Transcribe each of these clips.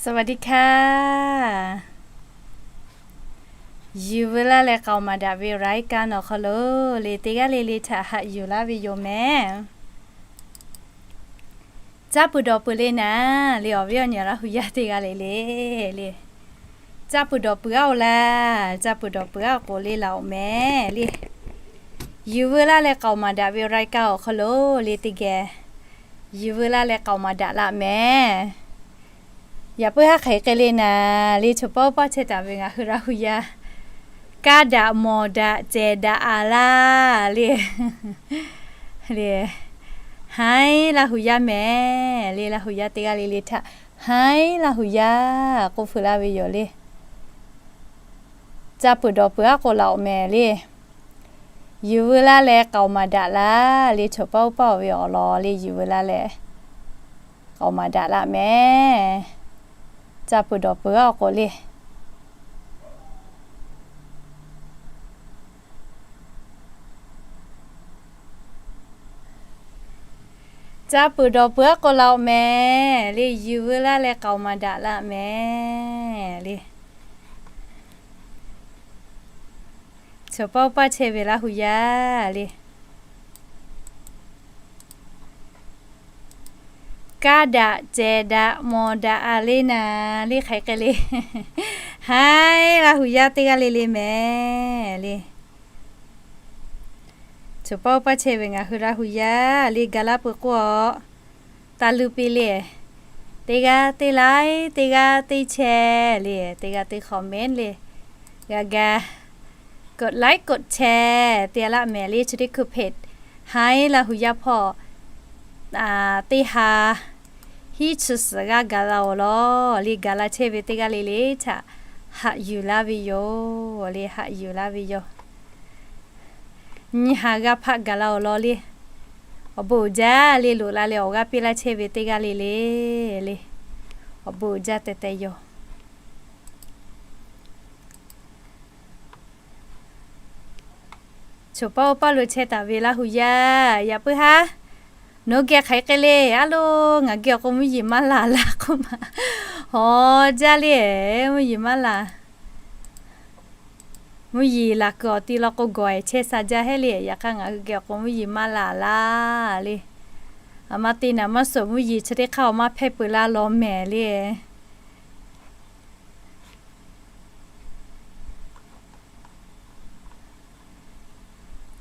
สวัสดีค่ะ Yuˬ veu laˇ leh k'aoˍ maˍ daꞈ ve รายการ awˬ hk'aw lo le teˇ g'aˇ le le htaꞈ haꞈ yuˬ laˇ ve yoˬ mehˍ. Caˇ peuˬ dawˬ peuˬ le naˍ le awˬ viˉ awˬ nyi Laˇ hu yaˇ teˇ g'aˇ le le le, caˇ peuˬ dawˬ peuˬ aˉ-oˬ laˇ, caˇ peuˬ dawˬ peuˬ aˉ k'oꞈ le laˬ-oˬ mehˍ le. Yuˬ veu laˇ leh k'aoˍ maˍ daꞈ ve รายการ awˬ hk'aw lo le teˇ geh yuˬ veu laˇ leh k'aoˍ maˍ daꞈ laˇ mehˍ. Yaꞈ puiˉ haˉ hk'aˬ hk'e le naˍ le, choˬ paˇ oˇ paˇ chehˇ taˍ ve ngaˬ hui Laˇ hu yaˇ, kaˇ daꞈ mawˬ daꞈ cehˬ daꞈ aˍ laˇ le, le, haiˉ Laˇ hu yaˇ mehˍ le, Laˇ hu yaˇ teˇ g'aˇ le le htaꞈ haiˉ Laˇ hu yaˇ k'oˆ feu laˇ ve yoˬ le. Caˇ peuˬ dawˬ peuˬ aˉ k'oꞈ laˬ-oˬ mehˍ le. Yuˬ veu laˇ leh k'aoˍ maˍ daꞈ laˇ le, choˬ paˇ oˇ paˇ-oˬ ve awˬ lawn le yuˬ veu laˇ leh k'aoˍ maˍ daꞈ laˇ mehˍ. Caˇ peuˬ dawˬ peuˬ aˉ k'oꞈ le, caˇ peuˬ dawˬ peuˬ aˉ k'oꞈ laˬ-oˬ mehˍ le, yuˬ veu laˇ leh k'aoˍ maˍ daꞈ laˇ mehˍ le. Choˬ paˇ oˇ paˇ chehˇ ve Laˇ hu yaˇ le, kaˇ daꞈ cehˬ daꞈ mawˬ daꞈ aˍ le naˍ le hk'aˬ hk'e le, haiˉ Laˇ hu yaˇ teˇ g'aˇ le le mehˍ le. Choˬ paˇ oˇ paˇ chehˇ ve ngaˬ hui Laˇ hu yaˇ le ga laˇ peuˬ k'oˆ-a, taˇ luˇ piˇ le. Teˇ g'aˇ teˇ like, teˇ g'aˇ teˇ share le, teˇ g'aˇ teˇ comment le, g'a ga กดไลค์ กดแชร์ te laˇ mehˍ le. Chi teˇ hkui เพจ haiˉ Laˇ hu yaˇ hpawˇ teˇ ha hiˉ chi suhˍ g'aˇ gaˬ la-oˬ lawˬ le, gaˬ la chehˇ ve teˇ g'aˇ le le htaꞈ haꞈ yuˬ laˇ ve yoˬ le, haꞈ yuˬ laˇ ve yoˬ. Nyi ha g'aˇ hpaˆ gaˬ la-oˬ lawˬ le, awˬ bon uiˍ jaˇ le, loꞈ la leh awˬ g'aˇ piˇ laˇ chehˇ ve teˇ g'aˇ le le le, awˬ bon uiˍ jaˇ teh teh yoˬ. Choˬ paˇ oˇ paˇ lo chehˇ taˍ ve Laˇ hu yaˇ, yaꞈ puiˉ haˉ nawˬ geh hk'aˬ hk'e le, a lo, ngaˬ geh awˬ k'o mvuhˇ yeˬ maˇ laˬ laˇ k'oˆ ma. Hawˬ jaˇ le, mvuhˇ yeˬ maˇ laˬ. Mvuhˇ yeˬ laˬ kuiˬ awˬ ti law k'o gawˬ-ehˍ chehˇ sha jaˇ heˆ le. Yaꞈ hk'aˇ ngaˬ hui geh awˬ k'o mvuhˇ yeˬ maˇ laˬ laˇ le. Aˬ ma te naˍ maˇ suhˍ mvuhˇ yeˬ chi teˇ hk'aˇ awˬ maˇ hpehˇ peuˬ laˇ lawˬ mehˍ le.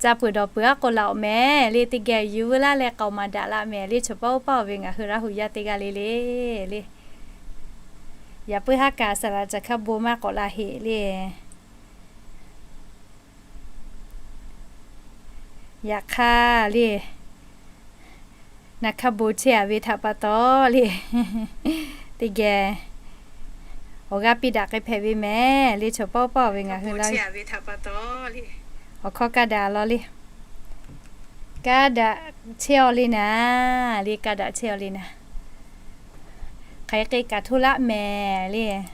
Caˇ peuˬ dawˬ peuˬ aˉ k'oꞈ laˬ-oˬ mehˍ le, teˇ geh yuˬ veu laˇ leh k'aoˍ maˍ daꞈ laˇ mehˍ le. Choˬ paˇ oˇ paˇ-oˬ ve ngaˬ hui Laˇ hu yaˇ teˇ g'aˇ le le le, yaꞈ puiˉ haˉ kaꞈ saˍ laꞈ caˬ hkaˇ bon maˇ k'awꞈ la heꞈ le. Yaꞈ hk'aˇ le, naˬ hkaˇ bon chehˇ-a ve htaꞈ pa taw le, teˇ geh awˬ g'aˇ piˇ daꞈ k'ai hpehꞈ ve mehˍ le. Choˬ paˇ oˇ paˇ-oˬ ve ngaˬ hui Laˇ awˬ hkawˇ kaˇ daꞈ lawˬ le. Kaˇ daꞈ chehˇ-aw le naˍ le, kaˇ daꞈ chehˇ-aw le naˍ. Hk'aˬ hk'e kaꞈ htoˇ laˆ mehˍ le.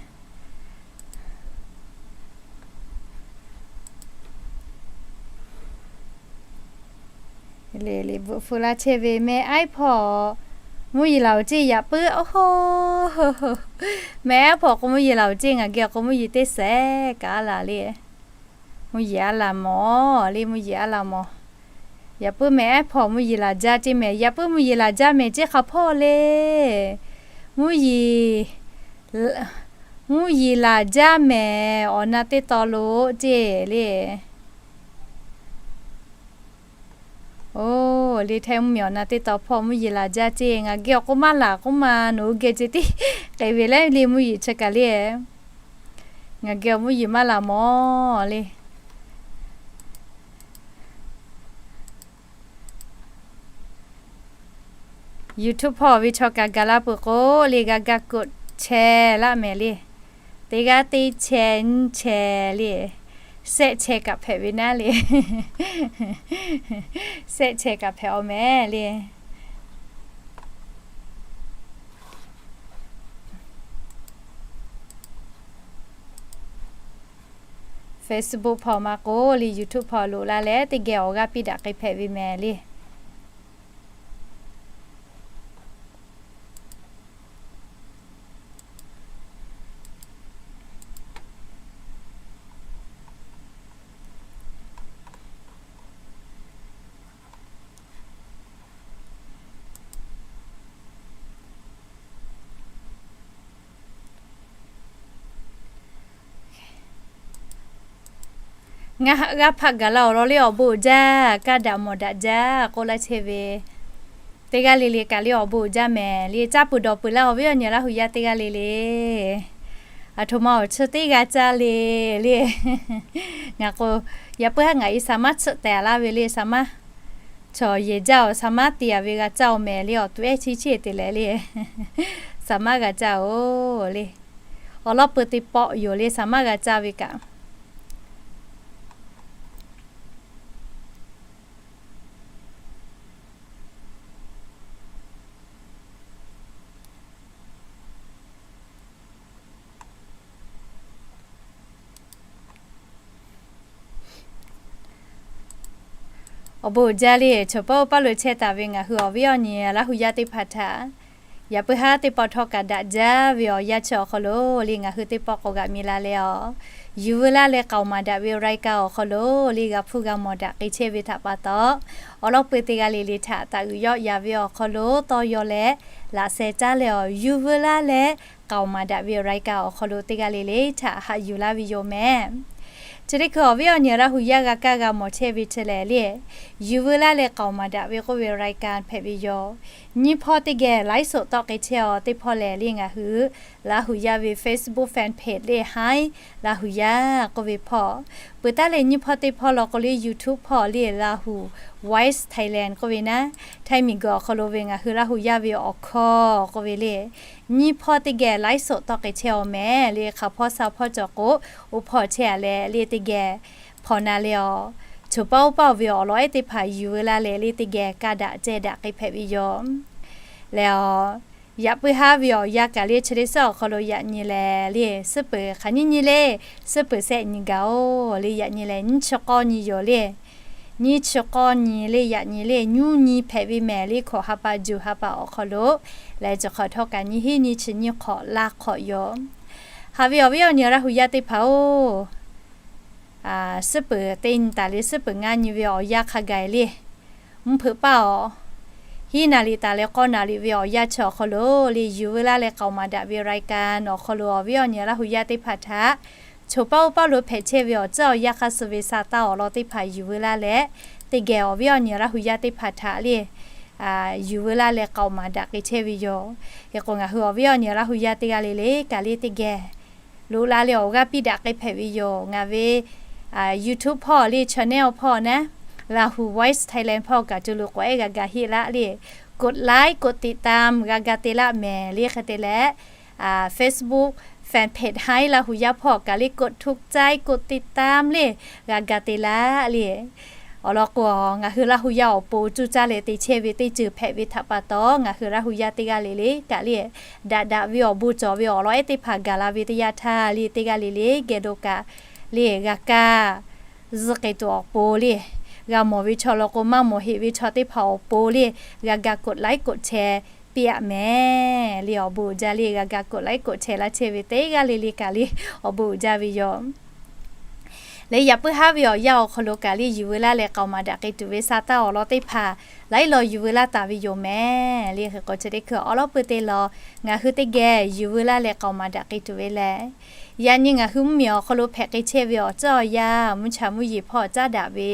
Le le bvuhꞈ hpu laˇ chehˇ ve meh aiˉ hpawˇ mvuhˇ yeˬ laˬ-oˬ ceˇ yaꞈ puiˉ. Oˇ, meh aiˉ hpawˇ k'o mvuhˇ yeˬ laˬ-oˬ ceˇ, ngaˬ geh awˬ k'o mvuhˇ yeˬ teˇ sehˍ kaꞈ laˬ le. Mvuhˇ yeˬ a laˬ mawˬ le, mvuhˇ yeˬ a laˬ mawˬ. Yaꞈ puiˉ meh aiˉ hpawˇ mvuhˇ yeˬ laˬ jaˇ ceˇ mehˍ, yaꞈ puiˉ mvuhˇ yeˬ laˬ jaˇ mehˍ ceˇ hk'a hpawˇ le. Mvuhˇ yeˬ, mvuhˇ yeˬ laˬ jaˇ mehˍ awˬ na teˇ taw lo ceˇ le. Oˇ, le hteˇ mvuhˇ miˬ awˬ na teˇ taw hpawˇ mvuhˇ yeˬ laˬ jaˇ ceˇ, ngaˬ geh awˬ k'o maˇ laˬ k'oˆ ma, nawˬ hui geh ce tiˉ k'ai ve leh le mvuhˇ yeˬ chi kaꞈ le. Ngaˬ geh awˬ mvuhˇ yeˬ maˇ laˬ mawˬ le. YouTube hpawˇ ve chaw kaꞈ gaˬ la peuˬ k'o le, g'a ga กดแชร์ laˇ mehˍ le. Teˇ g'aˇ teˇ chehˇ nyiˇ chehˇ le, sehˆ chehˇ kaꞈ hpehꞈ ve naˉ le. Sehˆ chehˇ kaꞈ hpehꞈ-aw mehˍ le. Facebook hpawˇ maˇ k'o le, YouTube hpawˇ loꞈ la leh teˇ geh awˬ g'aˇ piˇ daꞈ k'ai hpehꞈ ve mehˍ le. Ngaˬ g'a hpaꞈ gaˬ la awˬ lawn le awˬ bon uiˍ jaˇ, kaˇ daꞈ mawˬ daꞈ jaˇ k'oˆ laˇ chehˇ ve teˇ g'aˇ le le kaꞈ le awˬ bon uiˍ jaˇ mehˍ le. Caˇ peuˬ dawˬ peuˬ laˇ awˬ viˉ awˬ nyi Laˇ huˍ yaˇ teˇ g'aˇ le le, aˬ htoꞈ ma awˬ chi teˇ g'aˇ caˇ le le. Ngaˬ k'o, yaꞈ puiˉ haˉ ngaˬ i saˍ maˇ tsuhꞈ tehˬ laˇ ve le, saˍ maˇ chaw yehˬ jaˇ awˬ saˍ maˇ te a ve g'a caˇ oˬ mehˍ le, awˬ to ehˉ chiˇ chiˇ te leh le, saˍ maˇ g'a caˇ oˬ le. Awˬ lawn peuˬ teˇ pawˆ yoˬ le, saˍ maˇ g'a caˇ ve kaꞈ. Awˬ bon uiˍ jaˇ le, choˬ paˇ oˇ paˇ lo chehˇ taˍ ve ngaˬ hui awˬ viˉ awˬ nyi Laˇ huˍ yaˇ teˇ hpaˍ htaꞈ yaꞈ puiˉ haˉ teˇ pawˆ htawˇ kaꞈ daꞈ jaˇ ve awˬ yanˇ chi awˬ hk'aw lo le ngaˬ hui teˇ pawˆ k'awꞈ g'aꞈ mi la leh a, yuˬ veu laˇ leh k'aoˍ maˍ daꞈ ve raiˍ kaꞈ awˬ hk'aw lo le g'a hpuˇ g'a mawˬ daꞈ k'ai chehˇ ve htaꞈ pa taw, awˬ lawn peuˬ teˇ g'aˇ le le htaꞈ taˍ uiˍ yawˆ ya ve awˬ hk'aw lo tawˇ yaw leh laꞈ sheh caˉ leh a, yuˬ veu laˇ leh k'aoˍ maˍ daꞈ ve raiˍ kaꞈ awˬ hk'aw lo teˇ g'aˇ le le htaꞈ haꞈ yuˬ laˇ ve yoˬ mehˍ. Chi teˇ hkui awˬ viˉ awˬ nyi Laˇ huˍ yaˇ g'a kaˇ g'a mawˬ chehˇ ve chi lehˬ le, yuˬ veu laˇ leh k'aoˍ maˍ daꞈ ve k'oˆ ve raiˍ kaꞈ hpehꞈ ve yoˬ. Nyiˇ hpawˇ teˇ geh ไลฟ์สด tawˆ k'ai chehˇ awˬ teˇ hpawˇ lehˬ le ngaˬ hui Laˇ huˍ yaˇ ve Facebook fan page le Hi Laˇ huˍ yaˇ k'oˆ ve hpawˇ, peuˬ taˉ leh nyiˇ hpawˇ teˇ hpawˇ law k'o le YouTube hpawˇ le Lahu Voice Thailand k'oˆ ve naˉ, Htaiˇ miˬ guiˬ awˬ hk'aw lo ve ngaˬ hui Laˇ huˍ yaˇ ve awˬ hkawˇ k'oˆ ve le, nyiˇ hpawˇ teˇ geh ไลฟ์สด tawˆ k'ai chehˇ awˬ mehˍ le. Hk'aˬ hpawˇ sha hpawˇ cawˬ k'o, oˇ hpawˇ chehˇ a leh le teˇ geh hpawnˬ na leh a, choˬ paˇ oˇ paˇ oˬ ve awˬ lawn ehˉ teˇ hpaˍ yuˬ veu laˇ leh le teˇ geh kaˇ daꞈ ceh daꞈ k'ai hpehꞈ ve yoˬ. Leh a, yaꞈ puiˉ haˉ ve awˬ yanˇ kaꞈ le chi teˇ suhˉ awˬ hk'aw lo yaꞈ nyi leh le, suhˉ peuˬ hk'aˬ nyiˇ nyi le, suhˉ peuˬ sehˆ nyi gaˬ oˬ le, yaꞈ nyi leh nyiˇ chi k'awˇ nyi yoˬ le. Nyiˇ chi k'awˇ nyi le yaꞈ nyi le, nyuˇ nyi hpehꞈ ve mehˍ le, hkawꞈ ha pa juˬ ha pa awˬ hk'aw lo leh cawˬ hk'awꞈ htawˇ kaꞈ nyiˇ hinˉ nyiˇ chi nyiˇ hk'awꞈ laˇ hk'awꞈ yoˬ. Haꞈ ve awˬ viˉ awˬ nyi Laˇ huˍ yaˇ teˇ hpaˍ oˬ, suhˉ peuˬ teˇ nyi taˍ le suhˉ peuˬ ngaˇ nyi ve awˬ yanˇ hk'a gaˬ le, mvuhˇ hpeuꞈ paˇ awˬ hiˉ naˍ riˍ taˍ leh k'awˇ naˍ riˍ ve awˬ yanˇ chi awˬ hk'aw lo le yuˬ veu laˇ leh k'aoˍ maˍ daꞈ ve raiˍ kaꞈ awˬ hk'aw lo awˬ viˉ awˬ nyi Laˇ huˍ yaˇ teˇ hpaˍ htaꞈ choˬ paˇ oˇ paˇ lo hpehꞈ chehˇ ve awˬ tcuhˉ awˬ yanˇ hk'aˇ suh ve sa taˇ awˬ lawn teˇ hpaˍ yuˬ veu laˇ leh, teˇ geh awˬ viˉ awˬ nyi Laˇ huˍ yaˇ teˇ hpaˍ htaꞈ le yuˬ veu laˇ leh k'aoˍ maˍ daꞈ k'ai chehˇ ve yoˬ. Hk'e k'o ngaˬ hui awˬ viˉ awˬ nyi Laˇ huˍ yaˇ teˇ g'aˇ le le kaꞈ le teˇ geh loꞈ la leh awˬ g'aˇ piˇ daꞈ k'ai hpehꞈ ve yoˬ. Ngaˬ ve YouTube hpawˇ le channel hpawˇ naˉ, Lahu Voice Thailand hpawˇ kaꞈ co lo k'awꞈ ehˉ g'a ga heˆ laˇ le, กดไลค์ กดติดตาม g'a ga te laˇ mehˍ le. Hk'e te leh Facebook fan page Hi Laˇ huˍ yaˇ hpawˇ kaꞈ le กดถูกใจ กดติดตาม le g'a ga te laˇ le. Awˬ lawn k'o, ngaˬ hui Laˇ huˍ yaˇ awˬ pon cuˇ caˇ leh te chehˇ ve teˇ ceuˬ hpehꞈ ve htaꞈ pa taw, ngaˬ hui Laˇ huˍ yaˇ teˇ g'aˇ le le kaꞈ le daꞈ daꞈ ve awˬ bon cawˬ ve awˬ lawn ehˉ teˇ hpaˍ gaˬ la ve teˇ yanˇ htaˇ le teˇ g'aˇ le le geh lo kaꞈ le g'a kaˇ zuhˆ k'ai tuˬ awˬ pon le, g'a mawˬ ve chaw law k'o maˇ mawˬ heˆ ve chaw teˇ hpaˍ awˬ pon le g'a ga กดไลค์ กดแชร์ piˇ aꞈ mehˍ le. Awˬ bon uiˍ jaˇ le, g'a ga กดไลค์ กดแชร์ laˇ chehˇ ve teˇ g'aˇ le le kaꞈ le awˬ bon uiˍ jaˇ ve yoˬ. Leh yaꞈ puiˉ haˉ ve awˬ yanˇ awˬ hk'aw lo kaꞈ le yuˬ veu laˇ leh k'aoˍ maˍ daꞈ k'ai tuˬ ve sa taˇ awˬ lawn teˇ hpaˍ laiˉ law yuˬ veu laˇ taˍ ve yoˬ mehˍ le. Hk'e k'o chi teˇ hkui awˬ lawn peuˬ te law ngaˬ hui teˇ geh yuˬ veu laˇ leh k'aoˍ maˍ daꞈ k'ai tuˬ ve lehˬ, yaꞈ nyi ngaˬ hui mvuhˇ miˬ awˬ hk'aw lo hpehꞈ k'ai chehˇ ve awˬ tcuhˉ awˬ yanˇ mvuhˇ cha mvuhˇ yeˬ hpawˇ caˉ daꞈ ve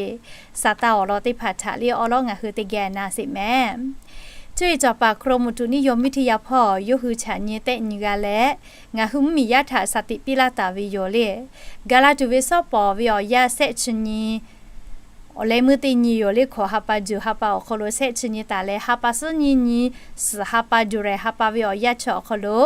sa taˇ awˬ lawn teˇ hpaˍ htaꞈ le awˬ lawn ngaˬ hui teˇ geh na sheˍ mehˍ. Cuˇ yiˍ cawˬ paˍ กรมอุตุนิยมวิทยา hpawˇ yawˇ hui chaꞈ nyi tehˆ nyi g'a leh, ngaˬ hui mvuhˇ miˬ yaˇ htaꞈ shaˍ tiꞈ piˇ laˇ taˍ ve yoˬ le. Gaˬ la tuˬ ve shawˉ pawˍ ve awˬ yanˇ shehˆ chi nyi awˬ leh meuˇ teˇ nyi yoˬ le. Hkawꞈ ha pa juˬ ha pa awˬ hk'aw lo shehˆ chi nyi taˍ leh ha pa suhˉ nyiˇ nyi suhˍ ha pa July ha pa ve awˬ yanˇ chi awˬ hk'aw lo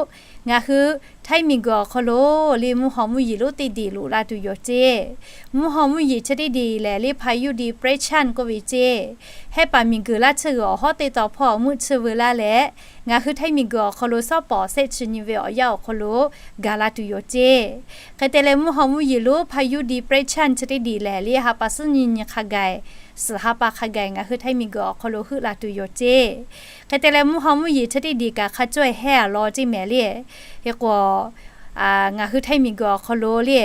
ngaˬ hui Htaiˇ miˬ guiˬ awˬ hk'aw lo le mvuhˇ haw mvuhˇ yeˬ lonˉ teˇ diˬ loꞈ la tuˬ yoˬ ceˇ. Mvuhˇ haw mvuhˇ yeˬ chi teˇ diˬ lehˬ le พายุดีเปรสชัน k'oˆ ve ceˇ. Hehˉ paˍ miˬ guiˬ laˇ tsuhˇ g'uiˬ awˬ hawˉ teˇ taw hpawˇ meuˆ tsuhˇ veu laˇ leh, ngaˬ hui Htaiˇ miˬ guiˬ awˬ hk'aw lo shawˉ pawˍ shehˆ chi nyi ve awˬ yanˇ awˬ hk'aw lo gaˬ la tuˬ yoˬ ceˇ. Hk'e te leh mvuhˇ haw mvuhˇ yeˬ lonˉ พายุดีเปรสชัน chi teˇ diˬ lehˬ le ha pa suhˉ nyiˇ nyi hk'a gaˬ suhˍ ha pa hk'a gaˬ ngaˬ hui Htaiˇ miˬ guiˬ awˬ hk'aw lo heuˆ la tuˬ yoˬ ceˇ. Hk'e te leh mvuhˇ haw mvuhˇ yeˬ chi teˇ diˬ kaꞈ hk'a cawehˇ hehˉ a law ceˇ mehˍ le. Hk'e k'o, ngaˬ hui Htaiˇ miˬ guiˬ awˬ hk'aw lo le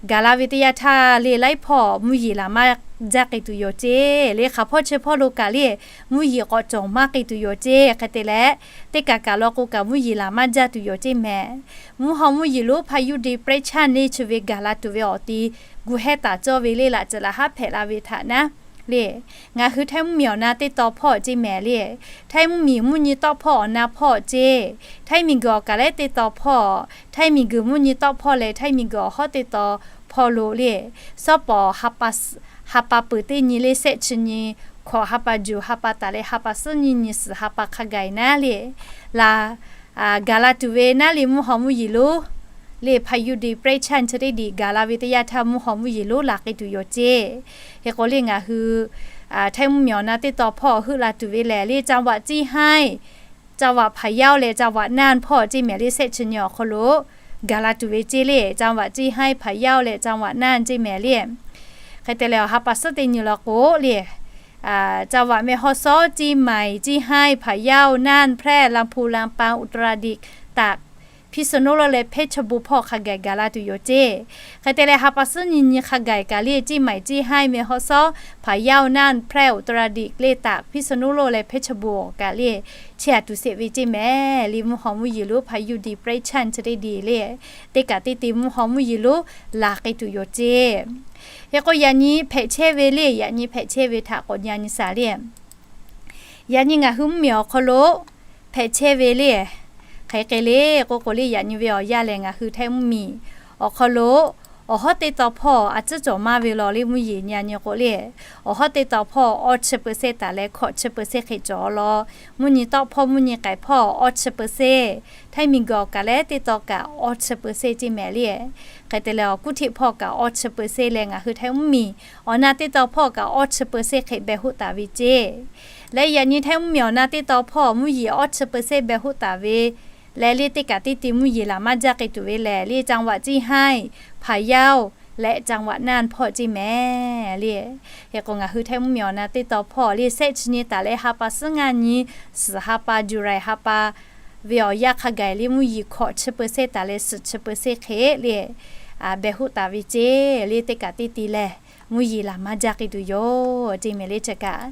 gaˬ la ve teˇ yanˇ htaˇ le, laiˉ hpawˇ mvuhˇ yeˬ laˬ maˇ jaˇ k'ai tuˬ yoˬ ceˇ le. Hk'aˬ hpawˇ chi hpawˇ lo kaꞈ le, mvuhˇ yeˬ k'awꞈ cawˬ maˇ k'ai tuˬ yoˬ ceˇ. Hk'e te leh, teˇ kaˬ kaˬ law k'o kaꞈ mvuhˇ yeˬ laˬ maˇ jaˇ tuˬ yoˬ ceˇ mehˍ. Mvuhˇ haw mvuhˇ yeˬ lonˉ hpaˇ yuˇ depression le chi ve gaˬ la tuˬ ve awˬ ti gu hehˉ taˍ cawˇ ve le, laꞈ ceuˬ laꞈ haˉ hpehꞈ la ve htaꞈ naˉ le, ngaˬ hui htaiˇ mvuhˇ miˬ awˬ na teˇ taw hpawˇ ceˇ mehˍ le. Htaiˇ mvuhˇ miˬ mvuhˇ nyi tawˆ hpawˇ awˬ na hpawˇ ceˇ. Htaiˇ miˬ guiˬ awˬ kaˍ lehˉ teˇ taw hpawˇ, htaiˇ miˬ guiˬ mvuhˇ nyi tawˆ hpawˇ leh htaiˇ miˬ guiˬ awˬ hawˉ teˇ taw hpawˇ lo le, sawˉ pawˍ ha pa peuˬ teˇ nyi le, sehˆ chi nyi, hkawꞈ ha pa juˬ ha pa taˍ leh ha pa suhˉ nyiˇ nyi suhˍ ha pa hk'a gaˬ naˉ le, laˬ gaˬ la tuˬ ve naˉ le, mvuhˇ haw mvuhˇ yeˬ lonˉ le hpaˇ yuˇ depression chi teˇ diꞈ gaˬ la ve teˇ yanˇ htaˇ mvuhˇ haw mvuhˇ yeˬ lonˉ laˬ k'ai tuˬ yoˬ ceˇ. Hk'e k'o le ngaˬ hui htaiˇ mvuhˇ miˬ awˬ na teˇ taw hpawˇ heuˆ la tuˬ ve lehˬ le, จังหวัด Cijai, จังหวัด Phayaw leh จังหวัด Nan hpawˇ ceˇ mehˍ le, sehˆ chi nyi awˬ hk'aw lo gaˬ la tuˬ ve ceˇ le, จังหวัด Cijai, Phayaw leh จังหวัด Nan ceˇ mehˍ le. Hk'e te leh awˬ ha pa suhˉ teˇ nyi law k'o le, จังหวัด แม่ฮ่องสอน, เชียงใหม่, เชียงราย, พะเยา, น่าน, แพร่, ลำพูน, ลำปาง, อุตรดิตถ์, ตาก, พิษณุโลก leh เพชรบูรณ์ hpawˇ hk'a gaˬ gaˬ la tuˬ yoˬ ceˇ. Hk'e te leh ha pa suhˉ nyi nyi hk'a gaˬ kaꞈ le, เชียงใหม่, เชียงราย, แม่ฮ่องสอน, พะเยา, น่าน, แพร่, อุตรดิตถ์ le ตาก, พิษณุโลก leh เพชรบูรณ์ awˬ kaꞈ le, chehˇ a tuˬ sheˍ ve ceˇ mehˍ le, mvuhˇ haw mvuhˇ yeˬ lonˉ hpaˇ yuˇ depression chi teˇ diꞈ le, teˇ kaˬ teˇ ti mvuhˇ haw mvuhˇ yeˬ lonˉ laˬ k'ai tuˬ yoˬ ceˇ. Hk'e k'o yaꞈ nyi hpehꞈ chehˇ ve le, yaꞈ nyi hpehꞈ chehˇ ve htaꞈ k'awꞈ nyi a nyi shaˍ le. Yaꞈ nyi ngaˬ hui mvuhˇ miˬ awˬ hk'aw lo hpehꞈ chehˇ ve le, hk'e k'ai le k'oˆ k'o le, yaꞈ nyi ve awˬ yanˇ lehˬ ngaˬ hui htaiˇ mvuhˇ miˬ awˬ hk'aw lo awˬ hawˉ teˇ taw hpawˇ a ciˉ cawˬ maˇ ve law le, mvuhˇ yeˬ nyi a nyi k'o le, awˬ hawˉ teˇ taw hpawˇ awˇ chi เปอร์เซ็นต์ taˍ leh hkawꞈ chi เปอร์เซ็นต์ hk'e cawˬ law. Mvuhˇ nyi tawˆ hpawˇ mvuhˇ nyi k'ai hpawˇ awˇ chi เปอร์เซ็นต์, htaiˇ miˬ guiˬ awˬ kaˍ lehˉ teˇ taw kaꞈ awˇ chi เปอร์เซ็นต์ ceˇ mehˍ le. Hk'e te leh awˬ kuˉ hteˆ hpawˇ kaꞈ awˇ chi เปอร์เซ็นต์ leh ngaˬ hui htaiˇ mvuhˇ miˬ awˬ na teˇ taw hpawˇ kaꞈ awˇ chi เปอร์เซ็นต์ hk'e beh hoˆ taˍ ve ceˇ. Leh yaꞈ nyi htaiˇ mvuhˇ miˬ awˬ na teˇ taw hpawˇ mvuhˇ yeˬ awˇ chi เปอร์เซ็นต์ beh hoˆ taˍ ve leh le, teˇ kaˬ teˇ ti mvuhˇ yeˬ laˬ maˇ jaˇ k'ai tuˬ ve lehˬ le, จังหวัด เชียงราย, พะเยา leh จังหวัด น่าน hpawˇ ceˇ mehˍ le. Hk'e k'o ngaˬ hui htaiˇ mvuhˇ miˬ awˬ na teˇ taw hpawˇ le sehˆ chi nyi taˍ leh ha pa suhˉ ngaˇ nyi suhˍ ha pa, July ha pa ve awˬ yanˇ hk'a gaˬ le, mvuhˇ yeˬ hkawꞈ chi เปอร์เซ็นต์ taˍ leh suhˍ chi เปอร์เซ็นต์ hk'e le, beh hoˆ taˍ ve ceˇ le, teˇ kaˬ teˇ ti lehˬ mvuhˇ yeˬ laˬ maˇ jaˇ k'ai tuˬ yoˬ ceˇ mehˍ le. Chi kaꞈ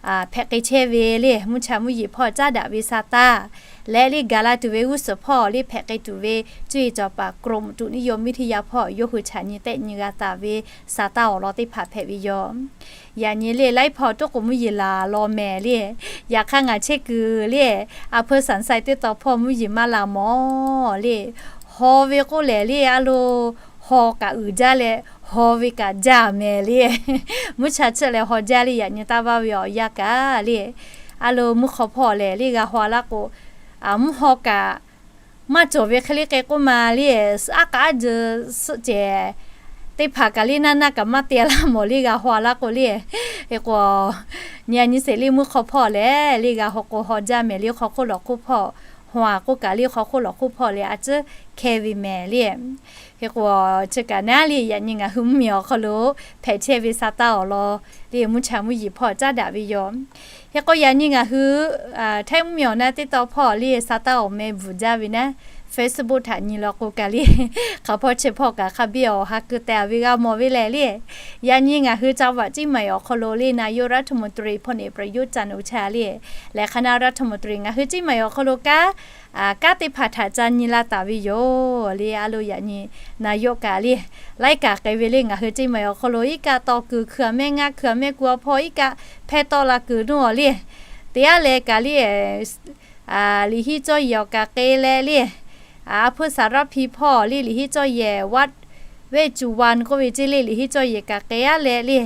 hpehꞈ k'ai chehˇ ve le, mvuhˇ cha mvuhˇ yeˬ hpawˇ caˉ daꞈ ve sa taˇ leh le, gaˬ la tuˬ ve g'uˇ suhˍ hpawˇ le, hpehꞈ k'ai tuˬ ve cuˇ yiˍ cawˬ paˍ กรมอุตุนิยมวิทยา hpawˇ yawˇ hui chaꞈ nyi tehˆ nyi g'a taˍ ve sa taˇ awˬ lawn teˇ hpaˍ hpehꞈ ve yoˬ. Yaꞈ nyi le laiˉ hpawˇ toˉ k'oˍ mvuhˇ yeˬ laˬ law mehˍ le. Yaꞈ hk'aˇ ngaˬ chehˇ kuiˬ le, a hpeu saˍ sai teˇ taw hpawˇ mvuhˇ yeˬ maˇ laˬ mawˬ le. Haw ve k'oˆ lehˬ le, a lo haw kaꞈ uiˍ jaˇ leh haw ve kaꞈ jaˇ mehˍ le. Mvuhˇ cha chi lehˬ haw jaˇ le, yaꞈ nyi taˇ vaˇ ve awˬ yanˇ kaꞈ le, a lo mvuhˇ hk'aw hpawˇ lehˬ le g'a haw laˇ k'o, mvuhˇ haw kaꞈ maˇ cawˬ ve hk'e le k'ai k'oˆ ma le, aˉ k'aˉ jeu suhˆ cehˬ teˇ hpaˍ kaꞈ le naˇ naˇ kaꞈ maˇ te laˇ mawˬ le, g'a haw laˇ k'o le. Hk'e k'o nyi a nyi sheˍ le, mvuhˇ hk'aw hpawˇ lehˬ le g'a haw k'o haw jaˇ mehˍ le, hk'aw hk'oˆ lawˬ hk'oˆ hpawˇ haw a k'oˆ kaꞈ le, hk'aw hk'oˆ lawˬ hk'oˆ hpawˇ lehˬ a ciˉ hkeh ve mehˍ le. Hk'e k'o chi kaꞈ naˉ le, yaꞈ nyi ngaˬ hui mvuhˇ miˬ awˬ hk'aw lo hpehꞈ chehˇ ve sa taˇ awˬ lawn le, mvuhˇ cha mvuhˇ yeˬ hpawˇ caˉ daꞈ ve yoˬ. Hk'e k'o yaꞈ nyi ngaˬ hui htaiˇ mvuhˇ miˬ awˬ na teˇ taw hpawˇ le sa taˇ awˬ meh bvuhˬ jaˇ ve naˉ, Facebook htaꞈ nyi law k'o kaꞈ le, hk'aˬ hpawˇ chi hpawˇ kaꞈ hk'a biˇ awˬ ha keu te a ve g'a mawˬ ve lehˬ le. Yaꞈ nyi ngaˬ hui จังหวัด เชียงใหม่ awˬ hk'aw lo le นายกรัฐมนตรี พลเอกประยุทธ์ จันทร์โอชา le, leh คณะรัฐมนตรี ngaˬ hui เชียงใหม่ awˬ hk'aw lo kanˉ kanˉ teˇ hpaˍ htaꞈ ca nyi la taˍ ve yoˬ le. A lo yaꞈ nyi นายก kaꞈ le laiˉ kaꞈ k'ai ve le, ngaˬ hui เชียงใหม่ awˬ hk'aw lo iˉ kaˆ taw kuiˬ hkui a mehˆ ngaˇ hkui a mehˆ ku a hpawˇ iˉ kaˆ hpehˇ tawˆ la kuiˬ nuˇ awˬ le. Teˇ g'aˇ leh kaꞈ le, Liꞈ hiˉ cawˇ yehˬ awˬ kaꞈ k'ai leh le, a hpeuˇ สารพี hpawˇ le Liꞈ hiˉ cawˇ yehˬ วัดเวฬุวัน k'oˆ ve ceˇ le, Liꞈ hiˉ cawˇ yehˬ kaꞈ k'ai a leh le,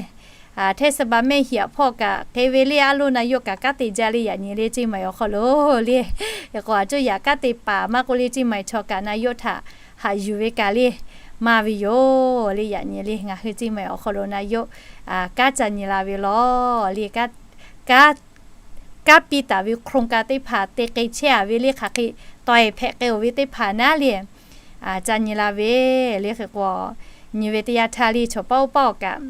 เทศบาล แม่เหียบ hpawˇ kaꞈ k'ai ve le, a lo นายก kaꞈ kanˉ te jaˇ le, yaꞈ nyi le เชียงใหม่ awˬ hk'aw lo le. Hk'e k'o a cuˇ yaꞈ kanˉ te paˍ maˇ k'oˆ le, เชียงใหม่ chaw kaꞈ นายก htaꞈ haꞈ yuˬ ve kaꞈ le maˇ ve yoˬ le. Yaꞈ nyi le ngaˬ hui เชียงใหม่ awˬ hk'aw lo นายก kanˉ ca nyi la ve law le, kanˉ kanˉ piˇ taˍ ve โครงการ teˇ hpaˍ te k'ai chehˇ a ve le, hk'aˬ hk'e taweh hpehꞈ k'ai oˬ ve teˇ hpaˍ naˉ le, ca nyi la ve le. Hk'e k'o nyi ve teˇ yanˇ htaˇ le chaw paˉ oˇ paˉ awˬ kaꞈ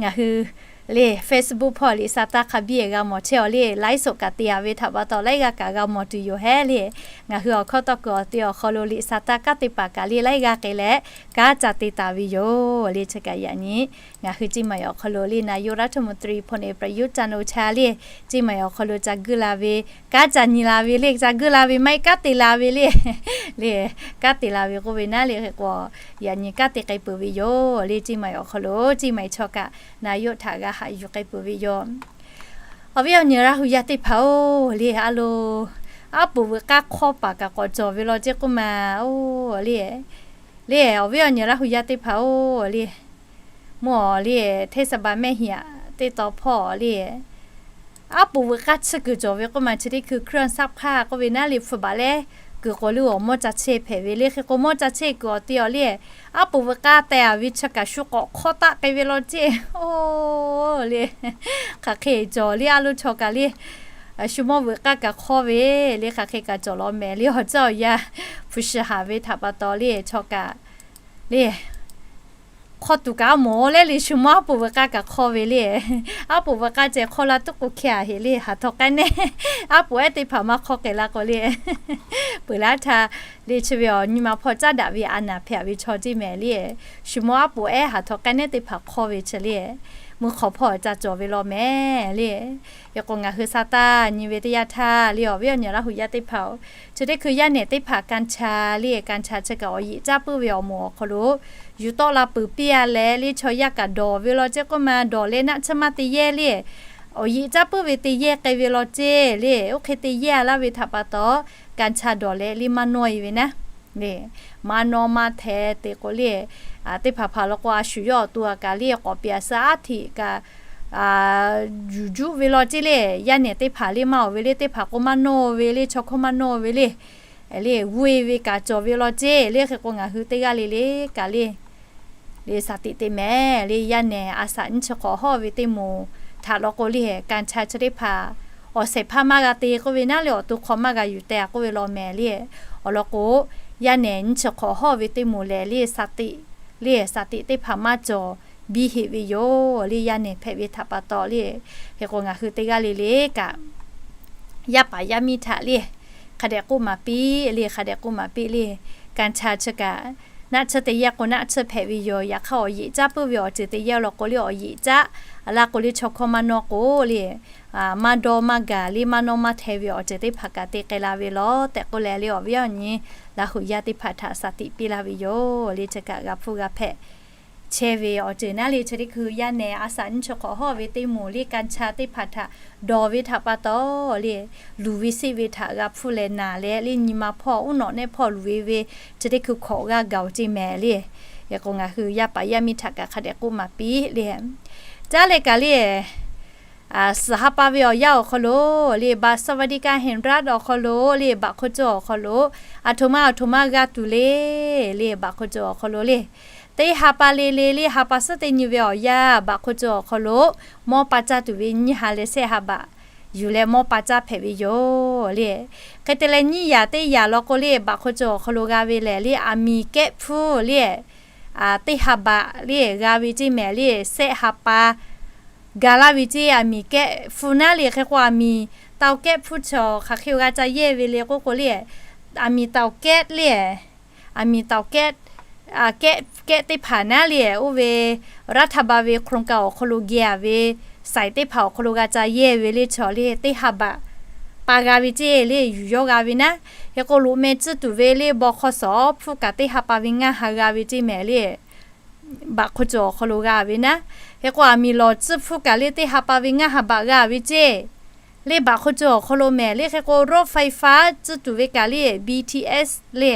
ngaˬ hui le Facebook hpawˇ liꞈ sa taˇ hk'a biˇ g'a mawˬ chehˇ awˬ le, laiˉ soꞈ kaꞈ te taˍ ve htaꞈ pa taw laiˉ g'aˇ kaꞈ g'a mawˬ tuˬ yoˬ hehˉ le. Ngaˬ hui awˬ hkawˇ tawˇ kuiˬ awˬ te awˬ hk'aw lo liꞈ sa taˇ kanˉ te paˍ kaꞈ le laiˉ g'aˇ k'ai leh kanˉ ca te taˍ ve yoˬ le. Chi kaꞈ yaꞈ nyi ngaˬ hui ceˇ maˬ awˬ hk'aw lo le นายกรัฐมนตรี พลเอกประยุทธ์ จันทร์โอชา le ceˇ maˬ awˬ hk'aw lo ca guiˇ la ve, kanˉ ca nyi la ve le, ca guiˇ la ve maˇ heˆ, kanˉ te la ve le, le kanˉ te la ve k'oˆ ve naˉ le hk'e k'o, yaꞈ nyi kanˉ te k'ai peuˬ ve yoˬ le. Ceˇ maˬ awˬ hk'aw lo ceˇ maˬ chaw kaꞈ นายก htaꞈ g'a haꞈ yuˬ k'ai peuˬ ve yoˬ. Awˬ viˉ awˬ nyi Laˇ hu yaˇ teˇ hpaˍ-oˬ le, a lo, aˉ poꞈ veuꞈ k'aˇ hk'awˇ paˍ kaꞈ k'awꞈ cawˬ ve law ceˇ k'oˆ ma, oˬ le, le awˬ viˉ awˬ nyi Laˇ hu yaˇ teˇ hpaˍ-oˬ le, mvuhˇ awˬ le เทศบาลแม่เหียะ teˇ taw hpawˇ le, aˉ poꞈ veuꞈ k'aˇ chi kuiˬ cawˬ ve k'oˆ ma chi teˇ hkui เครื่องซักผ้า k'oˆ ve naˉ le hpu baˬ leh kuiˬ k'o le awˬ mawˇ ca chehˇ hpehꞈ ve le hk'e k'o, mawˇ ca chehˇ kuiˬ awˬ te awˬ le, aˉ poꞈ veuꞈ k'aˇ teh a ve chi kaꞈ shu k'awꞈ hk'awˇ taˆ k'ai ve law ceˇ, oˬ le, hk'aˬ hk'e cawˬ le a lo chaw kaꞈ le, shu mawˇ veuꞈ k'aˇ kaꞈ hk'awˇ ve le hk'aˬ hk'e kaꞈ cawˬ law mehˍ le awˬ caˇ awˬ yanˇ hpu shi haˍ ve htaꞈ pa taw le chaw kaꞈ le hk'awˇ tuˬ kaꞈ a mawˬ leh le shu mawˇ aˉ poꞈ veuꞈ k'aˇ kaꞈ hk'awˇ ve le, aˉ poꞈ veuꞈ k'aˇ ceh hk'awˇ la tuˉ k'o hkeh a heꞈ le haˍ htaw k'ai neˉ, aˉ poꞈ ehˉ teˇ hpaˍ maˇ hk'awˇ k'ai la k'o le, peuˬ laˇ htaˇ le chi ve awˬ nyi ma hpawˇ caˉ daꞈ ve a naˍ hpehꞈ ve chaw ceˇ mehˍ le, shu mawˇ aˉ poꞈ ehˉ haˍ htaw k'ai neˉ teˇ hpaˍ hk'awˇ ve chi le, mvuhˇ hk'awꞈ hpawˇ ca cawˬ ve law mehˍ le. Hk'e k'o ngaˬ hui sa taˇ nyi ve teˇ yanˇ htaˇ le awˬ viˉ awˬ nyi Laˇ hu yaˇ teˇ hpaˍ-oˬ, chi teˇ hkui yaˇ nehˬ teˇ hpaˍ กัญชา le กัญชา chi kaꞈ awˬ yeꞈ caˉ puiˉ ve awˬ moˍ awˬ hk'aw lo yuˬ tawˆ la peuˬ piˇ a leh le chaw yaˇ kaꞈ dawˬ ve law ceˇ k'oˆ ma, dawˬ leh naˆ tsuhˇ maˇ te yehˇ le, awˬ yeꞈ caˉ puiˉ ve te yehˇ k'ai ve law ceˇ le, oˇ hk'e te yehˇ laˇ ve htaꞈ pa taw กัญชา dawˬ leh le maˇ nawˇ e ve naˉ le, maˇ nawˇ maˇ hteh te k'o le, teˇ hpaˍ hpaˍ law k'o a shu yawˇ awˬ to a kaꞈ le k'awꞈ piˍ a suh aˉ htiꞈ kaꞈ yuˬ juˆ ve law ceˇ le, yaˇ nehˬ teˇ hpaˍ le maˇ oˬ ve le, teˇ hpaˍ k'o maˇ nawˇ ve le, chaw hkawˇ maˇ nawˇ ve le, le g'uˇ e ve kaꞈ cawˬ ve law ceˇ le. Hk'e k'o ngaˬ hui teˇ g'aˇ le le kaꞈ le le สติ te mehˍ le, yaˇ nehˬ a saꞈ nyiˇ chi hk'awꞈ hawˇ ve teˇ moˍ htaꞈ law k'o le กัญชา chi teˇ hpaˍ awˬ shehˍ hpaˇ maˇ g'a te k'oˆ ve naˉ le awˬ to hk'aw maˇ g'a yuˬ teh a k'oˆ ve law mehˍ le. Awˬ lawn k'o, yaˇ nehˬ nyiˇ chi hk'awꞈ hawˇ ve teˇ moˍ lehˬ le สติ le สติ teˇ hpaˍ maˇ cawˬ biˇ heꞈ ve yoˬ le. Yaˇ nehˬ hpehꞈ ve htaꞈ pa taw le, hk'e k'o ngaˬ hui teˇ g'aˇ le le kaꞈ yaˇ paˍ yaˇ miˇ htaꞈ le hk'a dehꞈ k'oˆ maˍ piˇ le, hk'a dehꞈ k'oˆ maˍ piˇ le. กัญชา chi kaꞈ naˆ tsuhˇ te yehˇ k'o naˆ tsuhˇ hpehꞈ ve yoˬ. Yaꞈ hk'aˇ awˬ yeꞈ caˉ puiˉ ve awˬ ceuˬ te yehˇ law k'o le awˬ yeꞈ caˉ a laˇ k'o le chaw hkawˇ maˇ nawˇ k'o le, maˇ dawˇ maˇ gaˬ le maˇ nawˇ maˇ hteh ve awˬ ceuˬ teˇ hpaˍ kaꞈ te k'ai la ve law tehꞈ k'oˆ leh le awˬ viˉ awˬ nyi Laˇ hu yaˇ teˇ hpaˍ htaꞈ สติ piˇ laˇ ve yoˬ le. Chi kaꞈ g'a hpfuhˇ g'a hpehꞈ chehˇ ve awˬ ceuˬ naˉ le chi teˇ hkui yaˇ nehˬ a saꞈ nyiˇ chi hk'awꞈ hawˇ ve teˇ moˍ le กัญชา teˇ hpaˍ htaꞈ dawˬ ve htaꞈ pa taw le, luˬ ve seˆ ve htaꞈ g'a hpfuhˇ leh naˍ leh le nyi ma hpawˇ uˉ nawꞈ nehˆ hpawˇ luˬ ve ve chi teˇ hkui hkawꞈ g'aˇ gaˬ oˬ ceˇ mehˍ le. Hk'e k'o ngaˬ hui yaˇ paˍ yaˇ miˇ htaꞈ kaꞈ hk'a dehꞈ k'oˆ maˍ piˇ le. Caˉ leh kaꞈ le suhˍ ha pa ve awˬ yanˇ awˬ hk'aw lo le บัตรสวัสดิการแห่งรัฐ awˬ hk'aw lo le บัตรคนจน awˬ hk'aw lo aˬ htoꞈ ma aˬ htoꞈ ma g'a tuˬ le le บัตรคนจน awˬ hk'aw lo le teˇ ha pa le le le ha pa suhˉ teˇ nyi ve awˬ yanˇ บัตรคนจน awˬ hk'aw lo mawˇ pa caˇ tuˬ ve nyiˇ ha leh shehˆ ha baꞈ yuˬ leh mawˇ pa caˇ hpehꞈ ve yoˬ le. Hk'e te leh nyiˇ yaꞈ teˇ yaꞈ law k'o le บัตรคนจน awˬ hk'aw lo g'a ve lehˬ le aˬ miˍ kehˆ hpfuhˇ le teˇ ha baꞈ le g'a ve ceˇ mehˍ le shehˆ ha pa ga laˇ ve ceˇ. Aˬ miˍ kehˆ hpu naˉ le hk'e k'o aˬ miˍ เตาแก๊ส hpu chaw hk'aˬ hk'e g'a ca yehˇ ve le k'oˆ k'o le, aˬ miˍ เตาแก๊ส le, aˬ miˍ เตาแก๊ส kehˆ kehˆ teˇ hpaˍ naˉ le oˇ ve รัฐบาล ve โครงการ awˬ hk'aw lo geh a ve saiˍ teˇ hpaˍ awˬ hk'aw lo g'a ca yehˇ ve le chaw le teˇ ha baꞈ pa g'a ve ceˇ le yuˬ yawˇ g'a ve naˉ. Hk'e k'o loꞈ meh tcuhˇ tuˬ ve le บขส hpu kaꞈ teˇ ha pa ve ngaˇ ha g'a ve ceˇ mehˍ le บัตรคนจน awˬ hk'aw lo g'a ve naˉ. Hk'e k'o aˬ miˍ lawˬ tcuhˇ hpu kaꞈ le teˇ ha pa ve ngaˇ ha baꞈ g'a ve ceˇ le บัตรคนจน awˬ hk'aw lo mehˍ le. Hk'e k'o รถไฟฟ้า tcuhˇ tuˬ ve kaꞈ le BTS le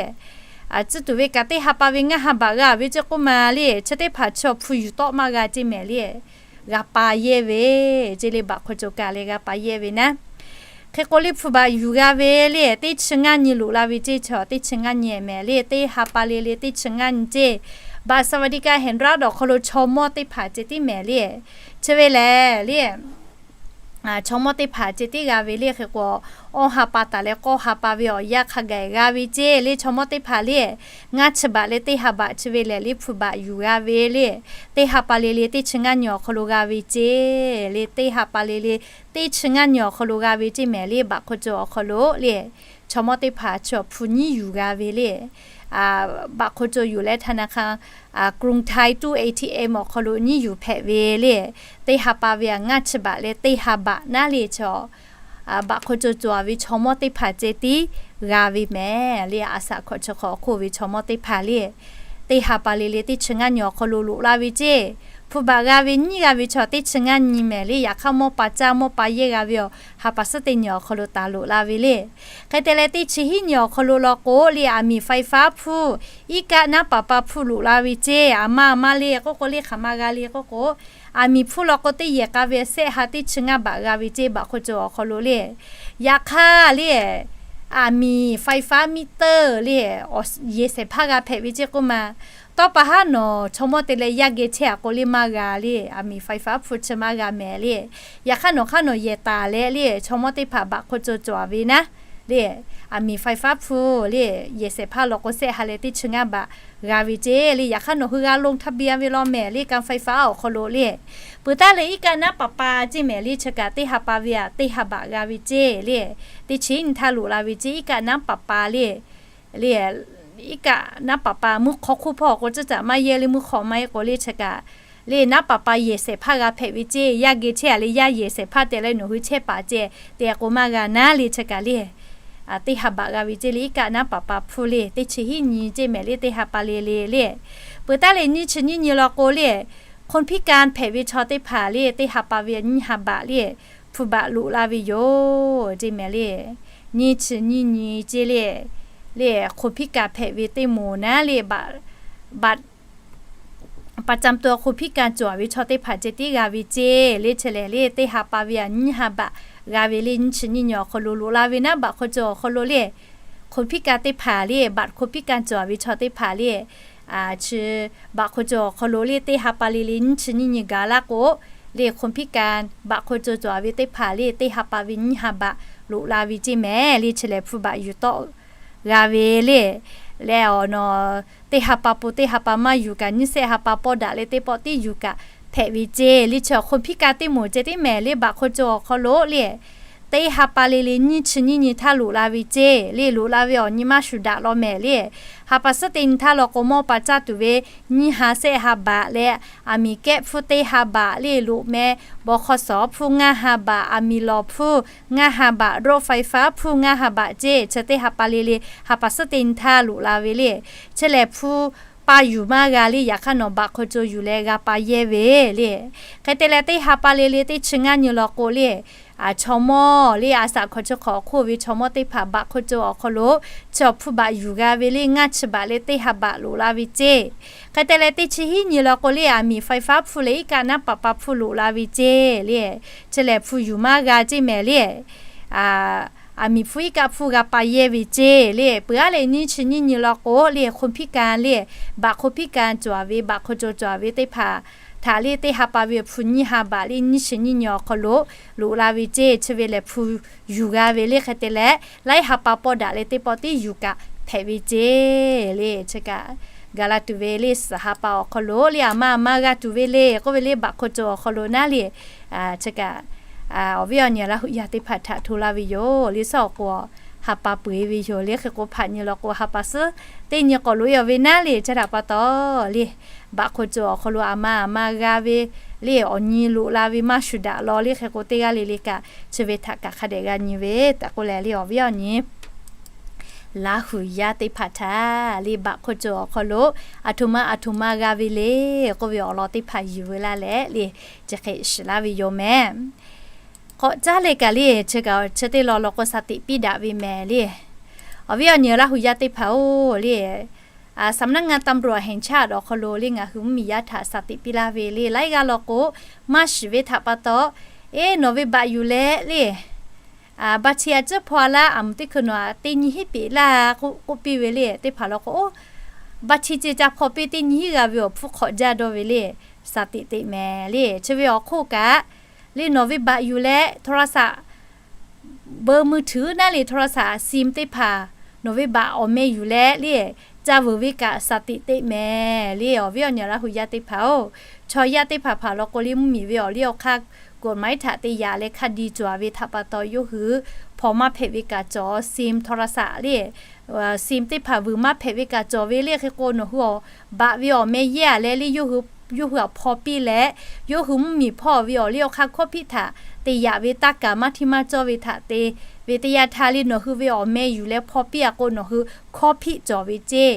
tcuhˇ tuˬ ve kaꞈ teˇ ha pa ve ngaˇ ha baꞈ g'a ve ceˇ k'oˆ ma le chi teˇ hpaˍ chaw hpu yuˬ tawˆ maˇ g'a ceˇ mehˍ le g'a pa yehˇ ve ceˇ le บัตรคนจน kaꞈ le g'a pa yehˇ ve naˉ. Hk'e k'o le hpu baꞈ yuˬ g'a ve le teˇ chi ngaˇ nyi loꞈ la ve ceˇ chaw teˇ chi ngaˇ nyi mehˍ le teˇ ha pa le le teˇ chi ngaˇ nyi ceˇ บัตรสวัสดิการแห่งรัฐ awˬ hk'aw lo chaw mawˇ teˇ hpaˍ ceh tiˉ mehˍ le chi ve lehˬ le chaw mawˇ teˇ hpaˍ ceh tiˉ g'a ve le. Hk'e k'o, awˇ ha pa taˍ leh k'awˇ ha pa ve awˬ yanˇ hk'a gaˬ g'a ve ceˇ le. Chaw mawˇ teˇ hpaˍ le, ngaˇ chi baꞈ leh teˇ ha baꞈ chi ve lehˬ le hpu baꞈ yuˬ g'a ve le. Teˇ ha pa le le teˇ chi ngaˇ nyi awˬ hk'aw lo g'a ve ceˇ le. Teˇ ha pa le le teˇ chi ngaˇ nyi awˬ hk'aw lo g'a ve ceˇ mehˍ le. Baꞈ hk'aw caw awˬ hk'aw lo le, chaw mawˇ teˇ hpaˍ chi awˬ hpu nyiˉ yuˬ g'a ve le. Baꞈ hk'aw caw yuˬ leh ธนาคาร กรุงไทย ตู้ เอทีเอ็ม awˬ hk'aw lo nyiˉ yuˬ hpehꞈ ve le. Teˇ ha pa ve a ngaˇ chi baꞈ leh teˇ ha baꞈ naˉ le chaw, baꞈ hk'aw caw cawˬ ve chaw mawˇ teˇ hpaˍ ceh tiˉ g'a ve mehˍ le. A shaꞈ hkawꞈ chi hk'awꞈ hk'oˆ ve chaw mawˇ teˇ hpaˍ le, teˇ ha pa le le teˇ chi ngaˇ nyi awˬ hk'aw lo loꞈ la ve ceˇ. Hpu baꞈ g'a ve nyiˉ g'a ve chaw teˇ chi ngaˇ nyi mehˍ le. Yaꞈ hk'aˇ mawˇ pa caˇ mawˇ pa yehˇ g'a ve awˬ ha pa suhˉ teˇ nyi awˬ hk'aw lo taˍ loꞈ la ve le. Hk'e te leh teˇ chi hiˉ nyi awˬ hk'aw lo law k'o le, aˬ miˍ ไฟฟ้า hpu, iˉ kaˆ naˉ paˍ pa hpu loꞈ la ve ceˇ. A ma a ma le k'oˆ k'o le, hk'aˬ ma g'a le k'oˆ k'o, aˬ miˍ hpfuhˇ law k'o teˇ yehˬ k'a ve sehˆ ha teˇ chi ngaˇ baꞈ g'a ve ceˇ. Baꞈ hk'aw caw awˬ hk'aw lo le, yaꞈ hk'aˇ le, aˬ miˍ ไฟฟ้า meter le, yehˬ shehˍ hpaˇ g'a hpehꞈ ve ceˇ k'oˆ ma. Tawˇ pa haˉ nawˬ chaw mawˇ te leh yaˇ geh chehˇ a k'o le maˇ g'a le. Aˬ miˍ ไฟฟ้า hpu chi maˇ g'a mehˍ le. Yaꞈ hk'aˇ nawˬ hk'aˇ nawˬ yehˬ taˍ leh le, chaw mawˇ teˇ hpaˍ baꞈ hk'aw caw cawˬ ve naˉ le, aˬ miˍ ไฟฟ้า hpu le, yehˬ shehˍ hpaˇ law k'o sehˆ ha leh teˇ chi ngaˇ baꞈ g'a ve ceˇ le. Yaꞈ hk'aˇ nawˬ hui g'a ลงทะเบียน ve law mehˍ le, การไฟฟ้า awˬ hk'aw lo le. Peuˬ taˉ leh iˉ kaˆ naˉ paˍ pa ceˇ mehˍ le, chi kaꞈ teˇ ha pa ve a teˇ ha baꞈ g'a ve ceˇ le. Teˇ chi nyi htaˇ loꞈ la ve ceˇ. Iˉ kaˆ naˉ paˍ pa le, le, iˉ kaˆ naˉ paˍ pa mvuhˇ hk'aw hk'oˆ hpawˇ k'o, tcuhˉ caꞈ maˇ yehˇ le, mvuhˇ hk'aw maˇ heˆ k'o le chi kaꞈ le, naˉ paˍ pa yehˬ shehˍ hpaˇ g'a hpehꞈ ve ceˇ. Yaˇ geh chehˇ a le, yaˇ yehˬ shehˍ hpaˇ te leh nawˬ hui chehˇ paˍ ceh te k'o maˇ g'a naˉ le chi kaꞈ le, teˇ ha baꞈ g'a ve ceˇ le. Iˉ kaˆ naˉ paˍ pa hpu le, teˇ chi hiˉ nyi ceˇ mehˍ le, teˇ ha pa le le le. Peuˬ taˉ leh nyiˇ chi nyiˇ nyi law k'o le, คนพิการ hpehꞈ ve chaw teˇ hpaˍ le, teˇ ha pa ve nyiˇ ha baꞈ le, hpu baꞈ loꞈ la ve yoˬ ceˇ mehˍ le. Nyiˇ chi nyiˇ nyi ceˇ le, le คนพิการ hpehꞈ ve teˇ moˍ naˉ le, baꞈ ประจำตัว คนพิการ cawˬ ve chaw teˇ hpaˍ ceh tiˉ g'a ve ceˇ le. Chi lehˬ le, teˇ ha pa ve a nyiˇ ha baꞈ g'a ve le. Nyiˇ chi nyiˇ nyi awˬ hk'aw lo loꞈ la ve naˉ, baꞈ hk'aw caw awˬ hk'aw lo le, คนพิการ teˇ hpaˍ le, baꞈ คนพิการ cawˬ ve chaw teˇ hpaˍ le, chi baꞈ hk'aw caw awˬ hk'aw lo le, teˇ ha pa le le nyiˇ chi nyiˇ nyi gaˬ laˇ k'o le, คนพิการ baꞈ hk'aw caw cawˬ ve teˇ hpaˍ le, teˇ ha pa ve nyiˇ ha baꞈ loꞈ la ve ceˇ mehˍ le. Chi lehˬ hpu baꞈ yuˬ tawˆ g'a ve le. Leh awˬ nawˬ teˇ ha pa po teˇ ha pa maˇ yuˬ kaꞈ, nyiˇ shehˆ ha pa pawˇ daꞈ leh teˇ pawˆ tiˉ yuˬ kaꞈ hpehꞈ ve ceˇ le. Chi awˬ คนพิการ teˇ moˍ ceh tiˉ mehˍ le, baꞈ hk'aw caw awˬ hk'aw lo le, teˇ ha pa le le nyiˇ chi nyiˇ nyi htaˇ loꞈ la ve ceˇ le. Loꞈ la ve awˬ nyi maˇ shuˍ daꞈ law mehˍ le. Ha pa suhˉ teˇ nyi htaˇ law k'o, mawˇ pa caˇ tuˬ ve nyiˇ ha shehˆ ha baꞈ leh, aˬ miˍ kehˆ hpfuhˇ teˇ ha baꞈ le loꞈ meh, baw hk'aw sawˍ hpfuhˇ ngaˇ ha baꞈ, aˬ miˍ lawˬ hpfuhˇ ngaˇ ha baꞈ, รถไฟฟ้า hpfuhˇ ngaˇ ha baꞈ ceˇ. Chi teˇ ha pa le le ha pa suhˉ teˇ nyi htaˇ loꞈ la ve le. Chi lehˬ hpu pa yuˬ maˇ g'a le. Yaꞈ hk'aˇ nawˬ baꞈ hk'aw caw yuˬ leh g'a pa yehˇ ve le. Hk'e te leh teˇ ha pa le le teˇ chi ngaˇ nyi law k'o le, chaw mawˇ le, a shaꞈ hkawꞈ chi hk'awꞈ hk'oˆ ve chaw mawˇ teˇ hpaˍ baꞈ hk'aw caw awˬ hk'aw lo chi awˬ hpu baꞈ yuˬ g'a ve le. Ngaˇ chi baꞈ leh teˇ ha baꞈ loꞈ la ve ceˇ. Hk'e te leh teˇ chi hiˉ nyi law k'o le, aˬ miˍ ไฟฟ้า hpu leh iˉ kaˆ naˉ paˍ pa hpu loꞈ la ve ceˇ le. Chi lehˬ hpu yuˬ maˇ g'a ceˇ mehˍ le. Aˬ miˍ hpfuhˇ iˉ kaˆ hpfuhˇ g'a pa yehˇ ve ceˇ le. Peuˬ aˉ leh nyiˇ chi nyiˇ nyi law k'o le, คนพิการ le, baꞈ คนพิการ cawˬ ve, baꞈ hk'aw caw cawˬ ve teˇ hpaˍ htaꞈ le, teˇ ha pa ve hpu nyiˇ ha baꞈ le, nyiˇ chi nyiˇ nyi awˬ hk'aw lo loꞈ la ve ceˇ. Chi ve lehˬ hpu yuˬ g'a ve le. Hk'e te leh laiˉ ha pa pawˇ daꞈ leh teˇ pawˆ tiˉ yuˬ kaꞈ hpehꞈ ve ceˇ le. Chi kaꞈ gaˬ la tuˬ ve le. Suhˍ ha pa awˬ hk'aw lo le, aˬ ma aˬ ma g'a tuˬ ve le k'oˆ ve le, baꞈ hk'aw caw awˬ hk'aw lo naˉ le. Chi kaꞈ awˬ viˉ awˬ nyi Laˇ huˍ yaˇ teˇ hpaˍ htaꞈ hto laˇ ve yoˬ le. Suhˉ awˬ k'o ha pa peu eˬ ve yoˬ le. Hk'e k'o hpaꞈ nyi law k'o ha pa suhˉ teˇ nyi k'awꞈ loꞈ e aˬ ve naˉ le. Chi htaꞈ pa taw le, baꞈ hk'aw caw awˬ hk'aw lo aˬ ma aˬ ma g'a ve le, awˬ nyi loꞈ la ve maˇ shuˍ daꞈ law le. Hk'e k'o teˇ g'aˇ le le kaꞈ chi ve htaꞈ kaꞈ hk'a dehꞈ g'a nyi ve tehꞈ k'oˆ leh le, awˬ viˉ awˬ nyi Laˇ huˍ yaˇ teˇ hpaˍ htaꞈ le, baꞈ hk'aw caw awˬ hk'aw lo aˬ htoꞈ ma aˬ htoꞈ ma g'a ve le k'oˆ ve awˬ lawn teˇ hpaˍ yuˬ ve laˇ leh le, chi hk'e shiˍ laˇ ve yoˬ mehˍ. K'awꞈ caˉ leh kaꞈ le, chi kaꞈ chi teˇ law law k'o shaˍ tiꞈ piˇ daꞈ ve mehˍ le. Awˬ viˉ awˬ nyi Laˇ huˍ yaˇ teˇ hpaˍ-oˬ le, สำนักงานตำรวจแห่งชาติ awˬ hk'aw lo le ngaˬ hui mvuhˇmiˬ yaˇ htaꞈ shaˍ tiꞈ piˇ laˇ ve le. Laiˉ g'aˇ law k'o maˇ shiˍ ve htaꞈ pa taw, eˬ nawˬ ve baꞈ yuˬ leh le, baˇ chi a ciˉ hpaw a laˇ, aˬ mvuhˬ teˇ hkui nawˬ teˇ nyi hiˉ peꞈ laˇ k'oˆ piˇ ve le. Teˇ hpaˍ law k'o, baˇ chi ceh ca hpaw piˇ, teˇ nyi hiˉ g'a ve awˬ hpfuhˇ hk'awꞈ jaˇ dawˇ ve le. Shaˍ tiꞈ teꞈ mehˍ le. Chi ve awˬ hk'oˆ kaꞈ le nawˬ ve baꞈ yuˬ leh โทรศัพท์ เบอร์มือถือ naˉ le โทรศัพท์ sim teˇ hpaˍ nawˬ ve baꞈ awˬ meh yuˬ leh le, ca vuiˬ ve kaꞈ สถิติ teꞈ mehˍ le. Awˬ viˉ awˬ nyi Laˇ hu yaˇ teˇ hpaˍ-oˬ, chaw yaˇ teˇ hpaˍ hpaˍ law k'o le mvuhˇmiˬ ve awˬ liˇ awˬ hk'aˇ กฎหมาย htaꞈ te yaꞈ leh hk'a diˬ cawˬ ve htaꞈ pa taw yawˇ hui hpaw maˇ hpehꞈ ve kaꞈ cawˬ, sim โทรศัพท์ le sim teˇ hpaˍ vuiˬ maˇ hpehꞈ ve kaꞈ cawˬ ve le. Hk'e k'o nawˬ hui awˬ baꞈ ve awˬ meh yehˇ-a leh le yawˇ hui, yawˇ hui htaꞈ hpaw piˇ leh, yawˇ hui mvuhˇmiˬ hpawˇ ve awˬ liˇ awˬ hk'aˇ hkawˇ hpiˆ htaꞈ te yaꞈ ve taˇ kaˍ maˇ htiˇ maˇ cawˇ ve htaꞈ te ve teˇ yanˇ htaˇ le nawˬ hui ve awˬ meh yuˬ leh hpaw piˇ-a k'o nawˬ hui hkawˇ hpiˆ cawˬ ve ceˇ.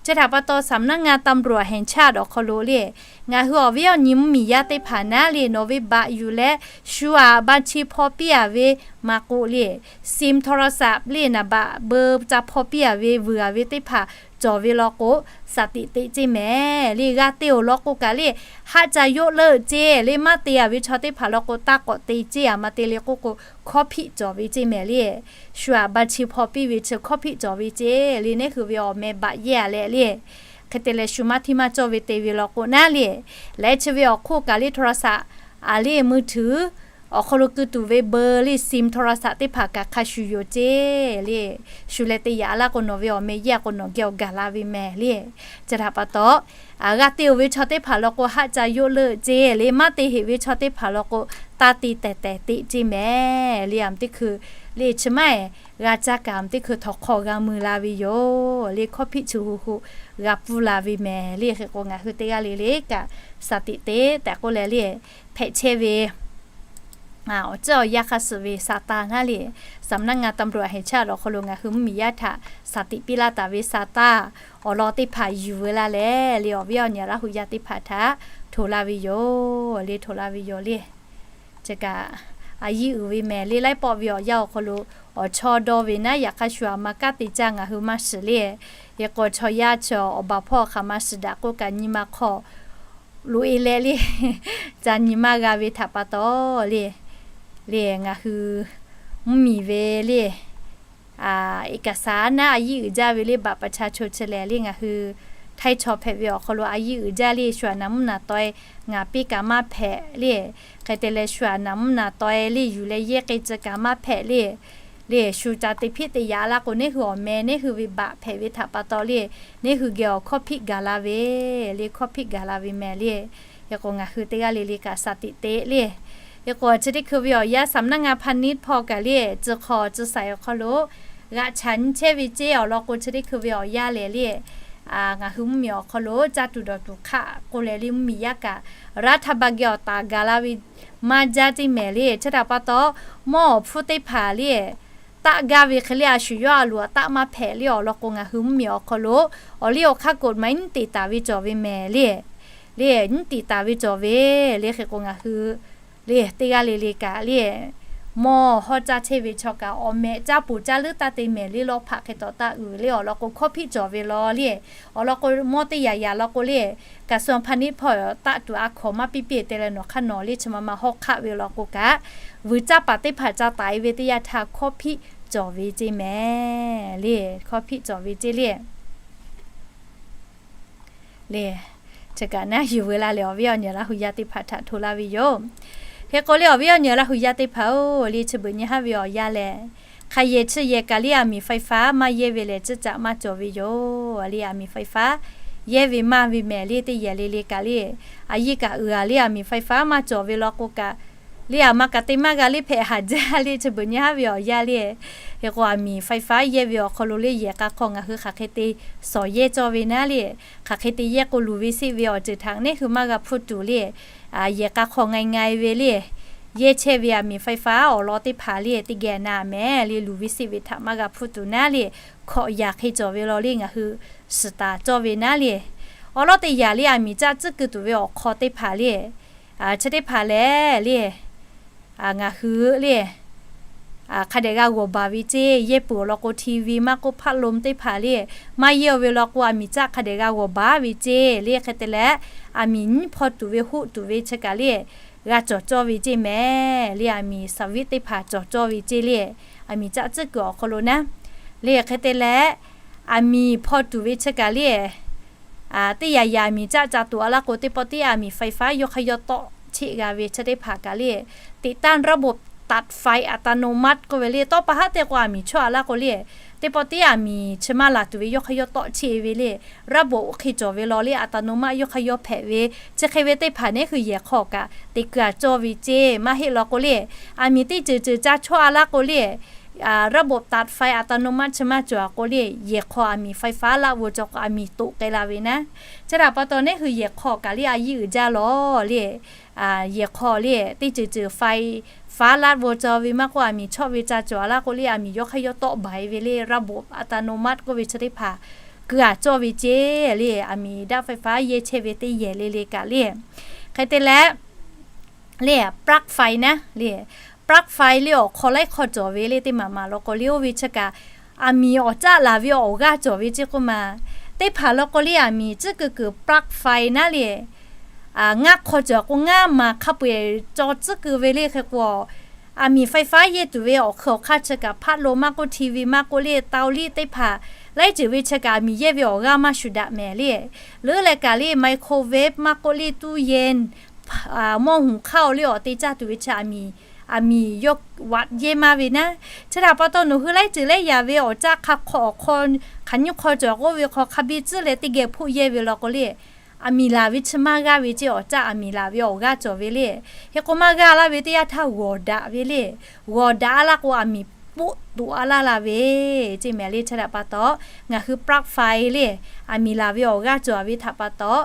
Chi htaꞈ pa taw สำนักงานตำรวจแห่งชาติ awˬ hk'aw lo le, ngaˬ hui awˬ viˉ awˬ nyi mvuhˇmiˬ yaˇ teˇ hpaˍ naˉ le nawˬ ve baꞈ yuˬ leh shu aꞈ บัญชี hpaw piˇ-a ve maˇ k'oˆ le, sim โทรศัพท์ le naˍ baꞈ เบอร์ ca hpaw piˇ-a ve vuiˬ-a ve teˇ hpaˍ cawˬ ve law k'o, สถิติ teꞈ ceˇ mehˍ le. G'a te-oˬ law k'o kaꞈ le, haˆ ca yoˆ leuˆ ceˇ le. Maˇ te-a ve chaw teˇ hpaˍ law k'o taˇ k'awꞈ te ceˇ-a. Maˇ te le k'oˆ k'o hkawˇ hpiˆ cawˬ ve ceˇ mehˍ le. Shu aꞈ บัญชี hpaw piˇ ve chi hkawˇ hpiˆ cawˬ ve ceˇ le. Neˉ hui ve awˬ meh baꞈ yehˇ-a leh le, hk'e te leh shu maˇ htiˇ maˇ cawˇ ve te ve law k'o naˉ le, leh chi ve awˬ hk'oˆ kaꞈ le โทรศัพท์ aˬ le มือถือ awˬ hk'aw lo keu tuˬ ve เบอร์ le sim โทรศัพท์ teˇ hpaˍ kaꞈ hk'a shuˍ yoˬ ceˇ le. Shu leh te yaꞈ-a laˇ k'o nawˬ ve awˬ meh yehˇ-a k'o nawˬ geh awˬ gaˬ la ve mehˍ le. Chi htaꞈ pa taw, g'a te-oˬ ve chaw teˇ hpaˍ law k'o haˆ ca yoˆ leuˆ ceˇ le. Maˇ te heꞈ ve chaw teˇ hpaˍ law k'o, taˇ te tehˬ tehˬ teꞈ ceˇ mehˍ le. Aˬ mvuhˇ teˇ hkui le chi maˇ-eˬ g'a caˇ kaꞈ aˬ mvuhˇ teˇ hkui htawnˍ hk'aw g'a mui la ve yoˬ le. Hkawˇ hpiˆ chi hu hu g'a pfuhˇ la ve mehˍ le. Hk'e k'o ngaˬ hui teˇ g'aˇ le le kaꞈ สถิติ teꞈ tehꞈ k'oˆ leh le, hpehꞈ chehˇ ve awˬ ceuˬ awˬ yanˇ hk'a suhˍ ve สถานะ naˉ le, สำนักงานตำรวจแห่งชาติ awˬ hk'aw lo ngaˬ hui mvuhˇmiˬ yaˇ htaꞈ สถิติ piˇ laˇ taˍ ve สถานะ awˬ lawn teˇ hpaˍ yuˬ veu laˇ leh le, awˬ viˉ awˬ nyi Laˇ hu yaˇ teˇ hpaˍ htaꞈ hto laˇ ve yoˬ le. Hto laˇ ve yoˬ le. Chi kaꞈ a yiˇ uiˍ ve mehˍ le. Laiˉ pawˆ ve awˬ yanˇ awˬ hk'aw lo awˬ chawˇ dawˇ ve naˉ, yaꞈ hk'aˇ shu aꞈ ma kaˉ te caˇ ngaˬ hui maˇ shiˍ le. Hk'e k'o chaw yaˇ chi awˬ baˬ hpawˇ hk'aˬ ma shiˍ daꞈ k'oˆ kaꞈ nyi ma hk'aw loꞈ-e leh le, ca nyi maˇ g'a ve htaꞈ pa taw le, le ngaˬ hui mvuhˇmiˬ ve le เอกสาร naˉ a yiˇ uiˍ jaˇ ve le บัตรประชาชน chi lehˬ le ngaˬ hui htaiˇ chaw hpehꞈ ve awˬ hk'aw lo a yiˇ uiˍ jaˇ le. Shu aꞈ naˍ mvuhˇ naˍ taweh ngaˬ piˇ kaꞈ maˇ hpehꞈ le. Hk'e te leh shu aꞈ naˍ mvuhˇ naˍ taweh le yuˬ leh yehˇ k'ai tcuh kaꞈ maˇ hpehꞈ le. Le shu ca te hpiˆ te yaꞈ-a laˇ k'o neˉ hui awˬ meh neˉ hui ve baꞈ hpehꞈ ve htaꞈ pa taw le, neˉ hui geh awˬ hkawˇ hpiˆ gaˬ la ve le. Hkawˇ hpiˆ gaˬ la ve mehˍ le. Hk'e k'o ngaˬ hui teˇ g'aˇ le le kaꞈ สถิติ teꞈ le. Hk'e k'o chi teˇ hkui ve awˬ yanˇ สำนักงานพาณิชย์ hpawˇ kaꞈ le, tcuh hk'aw tcuh saiˍ awˬ hk'aw lo g'aꞈ chaꞈ nyi chehˇ ve ceˇ. Awˬ lawn k'o chi teˇ hkui ve awˬ yanˇ lehˬ le, ngaˬ hui mvuhˇmiˬ awˬ hk'aw lo caˇ tuˬ dawˬ tuˬ hk'aˆ k'oˆ leh le mvuhˇmiˬ yaˇ kaꞈ รัฐบาล geh awˬ taˍ gaˬ la ve maˇ jaˇ ceˇ mehˍ le. Chi htaꞈ pa taw mawˇ awˬ hpfuhˇ teˇ hpaˍ le taˆ gaˇ ve hk'e le a shu yawˇ a loˍ aꞈ taˆ maˇ hpehꞈ le. Awˬ lawn k'o ngaˬ hui mvuhˇmiˬ awˬ hk'aw lo awˬ liˇ awˬ hk'aˇ กฎหมาย nyiˉ teꞈ taˍ ve cawˬ ve mehˍ le. Le nyiˉ teꞈ taˍ ve cawˬ ve le. Hk'e k'o ngaˬ hui le teˇ g'aˇ le le kaꞈ le mawˇ hawˉ caˇ chehˇ ve chaw kaꞈ awˬ meh caˇ poˬ caˇ leuˉ taˇ te mehˍ le. Lawˇ hpaꞈ hk'e taw taˇ uiˍ le. Awˬ lawn k'o hkawˇ hpiˆ cawˬ ve law le. Awˬ lawn k'o mawˇ teˇ yaꞈ yaꞈ law k'o le, กระทรวงพาณิชย์ hpawˇ taˆ tuˬ a hkawnˍ maˇ piˇ piˇ te leh nawˬ hk'aˇ nawˬ le chi ma ma hawˉ hk'aˆ ve law k'o kaꞈ, vuiˬ caˇ paˍ teˇ hpaˍ ca taiˍ ve teˇ yanˇ htaˇ hkawˇ hpiˆ cawˬ ve ceˇ mehˍ le. Hkawˇ hpiˆ cawˬ ve ceˇ le. Le chi kaꞈ naˉ yuˬ veu la leh awˬ viˉ awˬ nyi Laˇ hu yaˇ teˇ hpaˍ htaꞈ hto laˇ ve yoˬ. Hk'e k'o le awˬ viˉ awˬ nyi Laˇ hu yaˇ teˇ hpaˍ-oˬ, le chi beuꞈ nyi haˉ ve awˬ yanˇ lehˬ, hk'a yehˬ chi yehˬ kaꞈ le aˬ miˍ ไฟฟ้า maˇ yehˇ ve lehˬ ciˇ caꞈ maˇ cawˬ ve yoˬ. Le aˬ miˍ ไฟฟ้า yehˇ ve maˇ ve mehˍ le. Teˇ yehˬ le le kaꞈ le a yiˇ kaꞈ uiˍ-a le aˬ miˍ ไฟฟ้า maˇ cawˬ ve law k'o kaꞈ, le aˬ ma kaꞈ te maˇ g'a le hpehꞈ haˍ jaˇ le chi beuꞈ nyi haˉ ve awˬ yanˇ le. Hk'e k'o aˬ miˍ ไฟฟ้า yehˇ ve awˬ hk'aw lo le yehˬ k'a hk'aw ngaˬ hui hk'aˬ hk'e te shawˍ yehˇ cawˇ ve naˉ le, hk'aˬ hk'e te yehˇ k'o luˬ ve seˆ ve awˬ ceuˬ htaꞈ neˉ hui maˇ g'a hpuˇ tuˬ le. Yehˬ k'a hk'aw nga nga ve le yehˇ chehˇ ve aˬ miˍ ไฟฟ้า awˬ lawn teˇ hpaˍ le teˇ geh na mehˍ le luˬ ve seˆ ve htaꞈ maˇ g'a hpuˇ tuˬ naˉ le, hkawꞈ yaꞈ hk'e cawˬ ve law le ngaˬ hui shiˍ taˍ cawˇ ve naˉ le. Awˬ lawn teˇ yaꞈ le aˬ miˍ caˆ tcuhˉ keu tuˬ ve awˬ hk'aw teˇ hpaˍ le, chi teˇ hpaˍ lehˬ le ngaˬ hui le hk'a dehꞈ g'a g'awˬ baˬ ve ceˇ. Yehˇ peuˬ awˬ lawn k'o ทีวี maˇ k'oˆ พัดลม teˇ hpaˍ le maˇ yehˇ ve law k'o aˬ miˍ caˆ hk'a dehꞈ g'a g'awˬ baˬ ve ceˇ le. Hk'e te leh aˬ miˍ nyiˉ hpaw tuˬ ve hoˆ tuˬ ve chi kaꞈ le g'a cawˬ cawˇ ve ceˇ mehˍ le. Aˬ miˍ สวิตช์ teˇ hpaˍ cawˬ cawˇ ve ceˇ le. Aˬ miˍ caˆ tcuhˉ keu awˬ hk'aw lo naˉ le hk'e te leh aˬ miˍ hpaw tuˬ ve chi kaꞈ le teˇ yaꞈ yaꞈ aˬ miˍ caˆ ca tuˬ a laˇ k'o teˇ pawˆ tiˉ aˬ miˍ ไฟฟ้า yawˇ hk'aˇ yawˇ tawˆ cheˆ g'a ve chi teˇ hpaˍ kaꞈ le, ติดตั้งระบบตัดไฟอัตโนมัติ k'oˆ ve le, tawˇ pa haˉ te k'o aˬ miˍ chawˇ a laˇ k'o le, teˇ pawˆ tiˉ aˬ miˍ chi maˇ laˬ tuˬ ve yawˇ hk'aˇ yawˇ tawˆ cheˆ ve le, ระบบ oˇ hk'e cawˬ ve law le, อัตโนมัติ yawˇ hk'aˇ yawˇ hpehꞈ ve, chi hk'e ve teˇ hpaˍ neˉ hui yehˬ hk'aw kaꞈ te keu a cawˇ ve ceˇ maˇ heˆ law k'o le, aˬ miˍ teˇ ceuˬ ceuˬ ca chawˇ a laˇ k'o le, ระบบตัดไฟอัตโนมัติ chi maˇ cawˬ a k'o le, yehˬ hk'aw aˬ miˍ ไฟฟ้าลัด veu cawˬ k'o aˬ miˍ toꞈ k'ai la ve naˉ. Chi htaꞈ pa taw neˉ hui yehˬ hk'aw kaꞈ le a yiˇ uiˍ jaˇ law le, yehˬ hk'aw le teˇ ceuˬ ceuˬ ไฟฟ้าลัด veu cawˬ ve maˇ k'oˆ, aˬ miˍ chawˇ ve ca cawˬ a laˇ k'o le, aˬ miˍ yawˇ hk'aˇ yawˇ tawˆ baˬ e ve le, ระบบอัตโนมัติ k'oˆ ve chi teˇ hpaˍ keu a cawˇ ve ceˇ le, aˬ miˍ daꞈ ไฟฟ้า yehˇ chehˇ ve teˇ yehˬ le le kaꞈ le. Hk'e te leh le, ปลั๊กไฟ naˉ le, ปลั๊กไฟ le awˬ hk'aw laiˉ hk'aw cawˬ ve le, teˇ maˬ maˬ law k'o le oˇ ve chi kaꞈ aˬ miˍ awˬ caˆ laˬ ve awˬ g'aˇ cawˬ ve ceˇ k'oˆ ma. Teˇ hpaˍ law k'o le aˬ miˍ tcuhˉ kuiˬ kuiˬ ปลั๊กไฟ naˉ le, ngaˇ hk'aw cawˬ k'o ngaˇ maˬ hk'a peu-eˬ caw tcuhˉ kuiˬ ve le hk'e k'o, aˬ miˍ ไฟฟ้า yehˇ tuˬ ve awˬ hk'eun awˬ hk'aˇ chi kaꞈ พัดลม maˇ k'oˆ, TV maˇ k'oˆ le, เตารีด teˇ hpaˍ laiˉ ceuˬ ve chi kaꞈ aˬ miˍ yehˇ ve awˬ g'aˇ maˇ shuˍ daꞈ mehˍ le. Leuˉ leh kaꞈ le ไมโครเวฟ maˇ k'oˆ le, ตู้เย็น mawˇ huˍ hk'aˇ o le awˬ te caˇ tuˬ ve chi aˬ miˍ, aˬ miˍ yawˇ vaꞈ yehˇ maˇ ve naˉ. Chi htaꞈ pa taw nawˬ hui laiˉ ceuˬ lehˉ yaꞈ ve awˬ caˆ hk'a hk'aw awˬ hk'aw, hk'aˬ nyiˇ hk'aw cawˬ k'oˆ ve hk'aw hk'a biˇ tcuhˉ leh teˇ geh hpoˆ yehˇ ve law k'o le, aˬ miˍ laˬ ve chi maˇ g'aˇ ve ceˇ, awˬ caˆ aˬ miˍ laˬ ve awˬ g'aˇ cawˬ ve le. Hk'e k'o maˇ g'aˇ laˇ ve teˇ yanˇ htaˇ g'awˬ daꞈ ve le. G'awˬ daꞈ a laˇ k'o aˬ miˍ poˆ toꞈ a laˇ la ve ceˇ mehˍ le. Chi htaꞈ pa taw ngaˬ hui ปลั๊กไฟ le, aˬ miˍ laˬ ve awˬ g'aˇ cawˬ ve htaꞈ pa taw,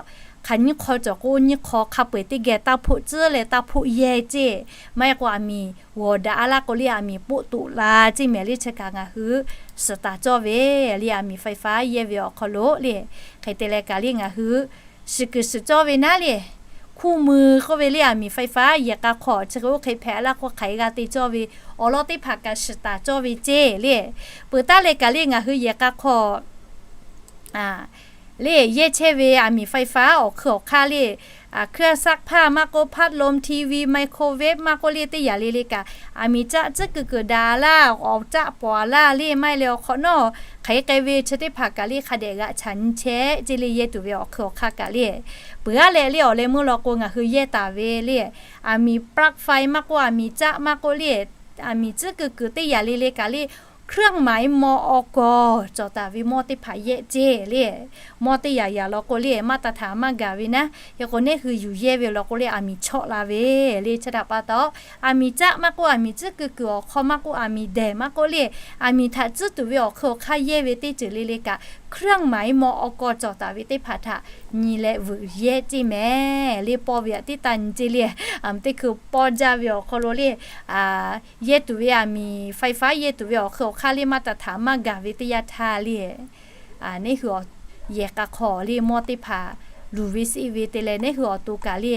hk'aˬ nyiˇ hk'aw cawˬ k'o nyiˇ hk'aw hk'a peu-eˬ teˇ geh taˇ hpoˆ tcuhˉ leh taˇ hpoˆ yehˇ ceˇ. Maˇ heˆ k'o aˬ miˍ g'awˬ daꞈ a laˇ k'o le aˬ miˍ poˆ toꞈ la ceˇ mehˍ le. Chi kaꞈ ngaˬ hui suhˍ taˍ cawˇ ve le, aˬ miˍ ไฟฟ้า yehˇ ve awˬ hk'aw lo le. Hk'e te leh kaꞈ le ngaˬ hui shiˍ kuiˬ shiˍ cawˇ ve naˉ le, คู่มือ k'oˆ ve le, aˬ miˍ ไฟฟ้า yehˬ k'a hk'aw chi hk'e oˇ hk'e hpehꞈ laˇ k'o hk'aˬ hk'e g'a te cawˇ ve awˬ lawn teˇ hpaˍ kaꞈ shiˍ taˍ cawˇ ve ceˇ le. Peuˬ taˉ leh kaꞈ le ngaˬ hui yehˬ k'a hk'aw le yehˇ chehˇ ve aˬ miˍ ไฟฟ้า awˬ hk'eun awˬ hk'aˇ le, เครื่องซักผ้า maˇ k'oˆ, พัดลม TV, ไมโครเวฟ maˇ k'oˆ le teˇ yaꞈ le le kaꞈ aˬ miˍ caˆ tcuhˉ kuiˬ kuiˬ daꞈ laˇ, awˬ caˆ pawˍ laˇ le maˇ heˆ leh awˬ hk'awꞈ nawˉ hk'aˬ hk'e k'ai ve chi teˇ hpaˍ kaꞈ le hk'a dehꞈ g'aꞈ chaꞈ nyi chehˇ ceˇ le. Yehˇ tuˬ ve awˬ hk'eun awˬ hk'aˇ kaꞈ le, peuˬ g'aˇ leh le awˬ leh meuˇ law k'o ngaˬ hui yehˇ taˍ ve le, aˬ miˍ ปลั๊กไฟ maˇ k'oˆ, aˬ miˍ caˆ maˇ k'oˆ le, aˬ miˍ tcuhˉ kuiˬ kuiˬ teˇ yaꞈ le le kaꞈ le เครื่องหมาย มอก. cawˬ taˍ ve mawˇ teˇ hpaˍ yehˇ ceˇ le. Mawˇ teˇ yaꞈ yaꞈ law k'o le maˇ taˍ htaꞈ maˇ gaˬ ve naˉ. Hk'e k'o neˉ hui yuˬ yehˇ ve law k'o le aˬ miˍ chawˆ la ve le. Chi htaꞈ pa taw aˬ miˍ caˆ maˇ k'oˆ, aˬ miˍ tcuhˉ kuiˬ kuiˬ awˬ hk'aw maˇ k'oˆ, aˬ miˍ dehˬ maˇ k'oˆ le, aˬ miˍ htaꞈ tcuhˉ tuˬ ve awˬ hk'eun awˬ hk'aˇ yehˇ ve teˇ ceuˬ le le kaꞈ เครื่องหมาย มอก. cawˬ taˍ ve teˇ hpaˍ htaꞈ nyi leh vuiˬ yehˇ ceˇ mehˍ le. Pawˇ ve aꞈ tiˉ taˇ nyi ceˇ le. Aˬ miˍ teˇ hkui pawˇ jaˇ ve awˬ hk'aw lo le, yehˇ tuˬ ve aˬ miˍ ไฟฟ้า yehˇ tuˬ ve awˬ hk'eun awˬ hk'aˇ le maˇ taˍ htaꞈ maˇ gaˬ ve teˇ yanˇ htaˇ le, neˉ hui yehˬ k'a hk'aw le mawˇ teˇ hpaˍ luˬ ve seˆ ve te leh neˉ hui awˬ to kaꞈ le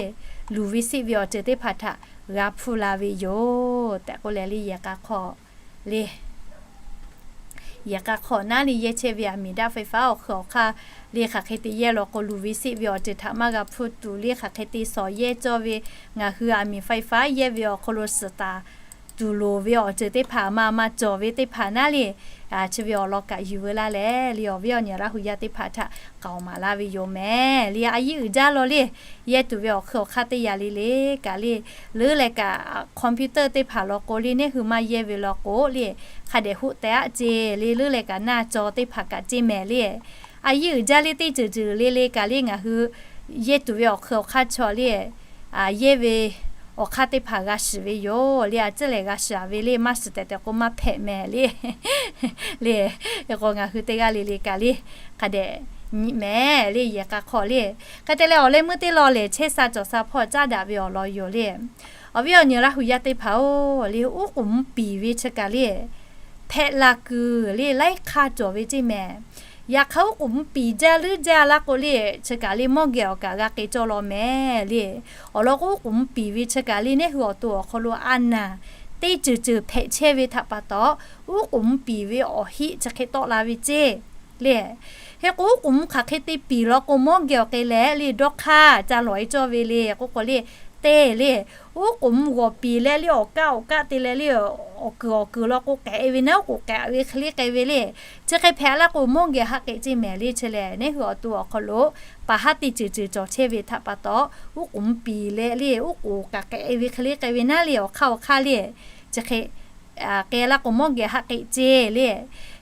luˬ ve seˆ ve awˬ ceuˬ teˇ hpaˍ htaꞈ g'a hpuˇ la ve yoˬ tehꞈ k'oˆ leh le, yehˬ k'a hk'aw le, yehˬ k'a hk'aw naˉ le yehˇ chehˇ ve aˬ miˍ daꞈ ไฟฟ้า awˬ hk'eun awˬ hk'aˇ le hk'aˬ hk'e te yehˇ law k'o luˬ ve seˆ ve awˬ ceuˬ htaꞈ maˇ g'a hpuˇ tuˬ le, hk'aˬ hk'e te shawˍ yehˇ cawˇ ve ngaˬ hui aˬ miˍ ไฟฟ้า yehˇ ve awˬ hk'aw lo suhˍ taˍ tuˬ loˍ ve awˬ ceuˬ teˇ hpaˍ maˇ maˇ cawˬ ve teˇ hpaˍ naˉ le, chi ve awˬ lawn kaꞈ yuˬ veu laˇ leh le, awˬ viˉ awˬ nyi Laˇ hu yaˇ teˇ hpaˍ htaꞈ k'aoˍ maˍ laˇ ve yoˬ mehˍ le. A yiˉ uiˍ jaˇ law le, yehˇ tuˬ ve awˬ hk'eun awˬ hk'aˇ teˇ yaꞈ le le kaꞈ le, leuˉ leh kaꞈ computer teˇ hpaˍ law k'o le neˉ hui maˇ yehˇ ve law k'o le, hk'a dehꞈ hoˆ teh aˆ ceˇ le. Leuˉ leh kaꞈ naˇ caw teˇ hpaˍ kaꞈ ceˇ mehˍ le. A yiˉ uiˍ jaˇ le teˇ ceuˬ ceuˬ le le kaꞈ le ngaˬ hui yehˇ tuˬ ve awˬ hk'eun awˬ hk'aˇ chaw le, yehˇ ve awˬ hk'aˇ teˇ hpaˍ g'a shiˍ ve yoˬ le. A ciˉ lehˬ g'a shiˍ a ve le, maˇ shiˍ tehꞈ tehꞈ k'o maˇ hpehꞈ mehˍ le. Le, hk'e k'o ngaˬ hui teˇ g'aˇ le le kaꞈ le hk'a dehꞈ nyi mehˍ le, yehˬ k'a hk'aw le. Hk'e te leh awˬ leh meuˇ teˇ law lehˬ chehˇ sha cawˬ sha hpawˇ caˉ daꞈ ve awˬ lawn yoˬ le. Awˬ viˉ awˬ nyi Laˇ hu yaˇ teˇ hpaˍ-oˬ le, uˉ k'oˍ mvuhˇ piˍ ve chi kaꞈ le hpehꞈ la kuiˬ le laiˉ hk'aˇ cawˬ ve ceˇ mehˍ. Yaꞈ hk'aˇ uˉ k'oˍ mvuhˇ piˍ jaˇ leuˉ jaˇ laˇ k'o le, chi kaꞈ le mawˇ geh awˬ kaꞈ g'a k'ai cawˇ law mehˍ le. Awˬ lawn k'o uˉ k'oˍ mvuhˇ piˍ ve chi kaꞈ le neˉ hui awˬ to awˬ hk'aw lo a naˍ teˇ ceuˬ ceuˬ hpehꞈ chehˇ ve htaꞈ pa taw, uˉ k'oˍ mvuhˇ piˍ ve awˬ heˆ chi hk'e tawˆ la ve ceˇ le. Hk'e k'o uˉ k'oˍ mvuhˇ hk'aˬ hk'e te piˍ law k'o mawˇ geh awˬ k'ai leh le dawˇ hk'aˇ ca lawˬ e cawˇ ve le k'oˆ k'o le, te le. Oˉ k'oˍ mvuh g'awˬ piˍ leh le awˬ kaˆ awˬ kaˆ te leh le, awˬ kuiˬ awˬ kuiˬ law k'o k'ehꞈ e ve naˉ, oˉ k'oˍ k'ehꞈ ve hk'e le k'ai ve le. Chi hk'e hpehꞈ laˇ k'o mawˇ geh haˆ k'eꞈ ceˇ mehˍ le. Chi lehˬ neˉ hui awˬ to awˬ hk'aw lo paˍ haˉ teˇ ceuˬ ceuˬ cawˬ chehˇ ve htaꞈ pa taw, oˉ k'oˍ mvuh piˍ leh le oˉ k'oˍ kaꞈ k'ehꞈ e ve hk'e le k'ai ve naˉ le awˬ hk'aˇ awˬ hk'aˇ le. Chi hk'e k'ai laˇ k'o mawˇ geh haˆ k'eꞈ ceˇ le.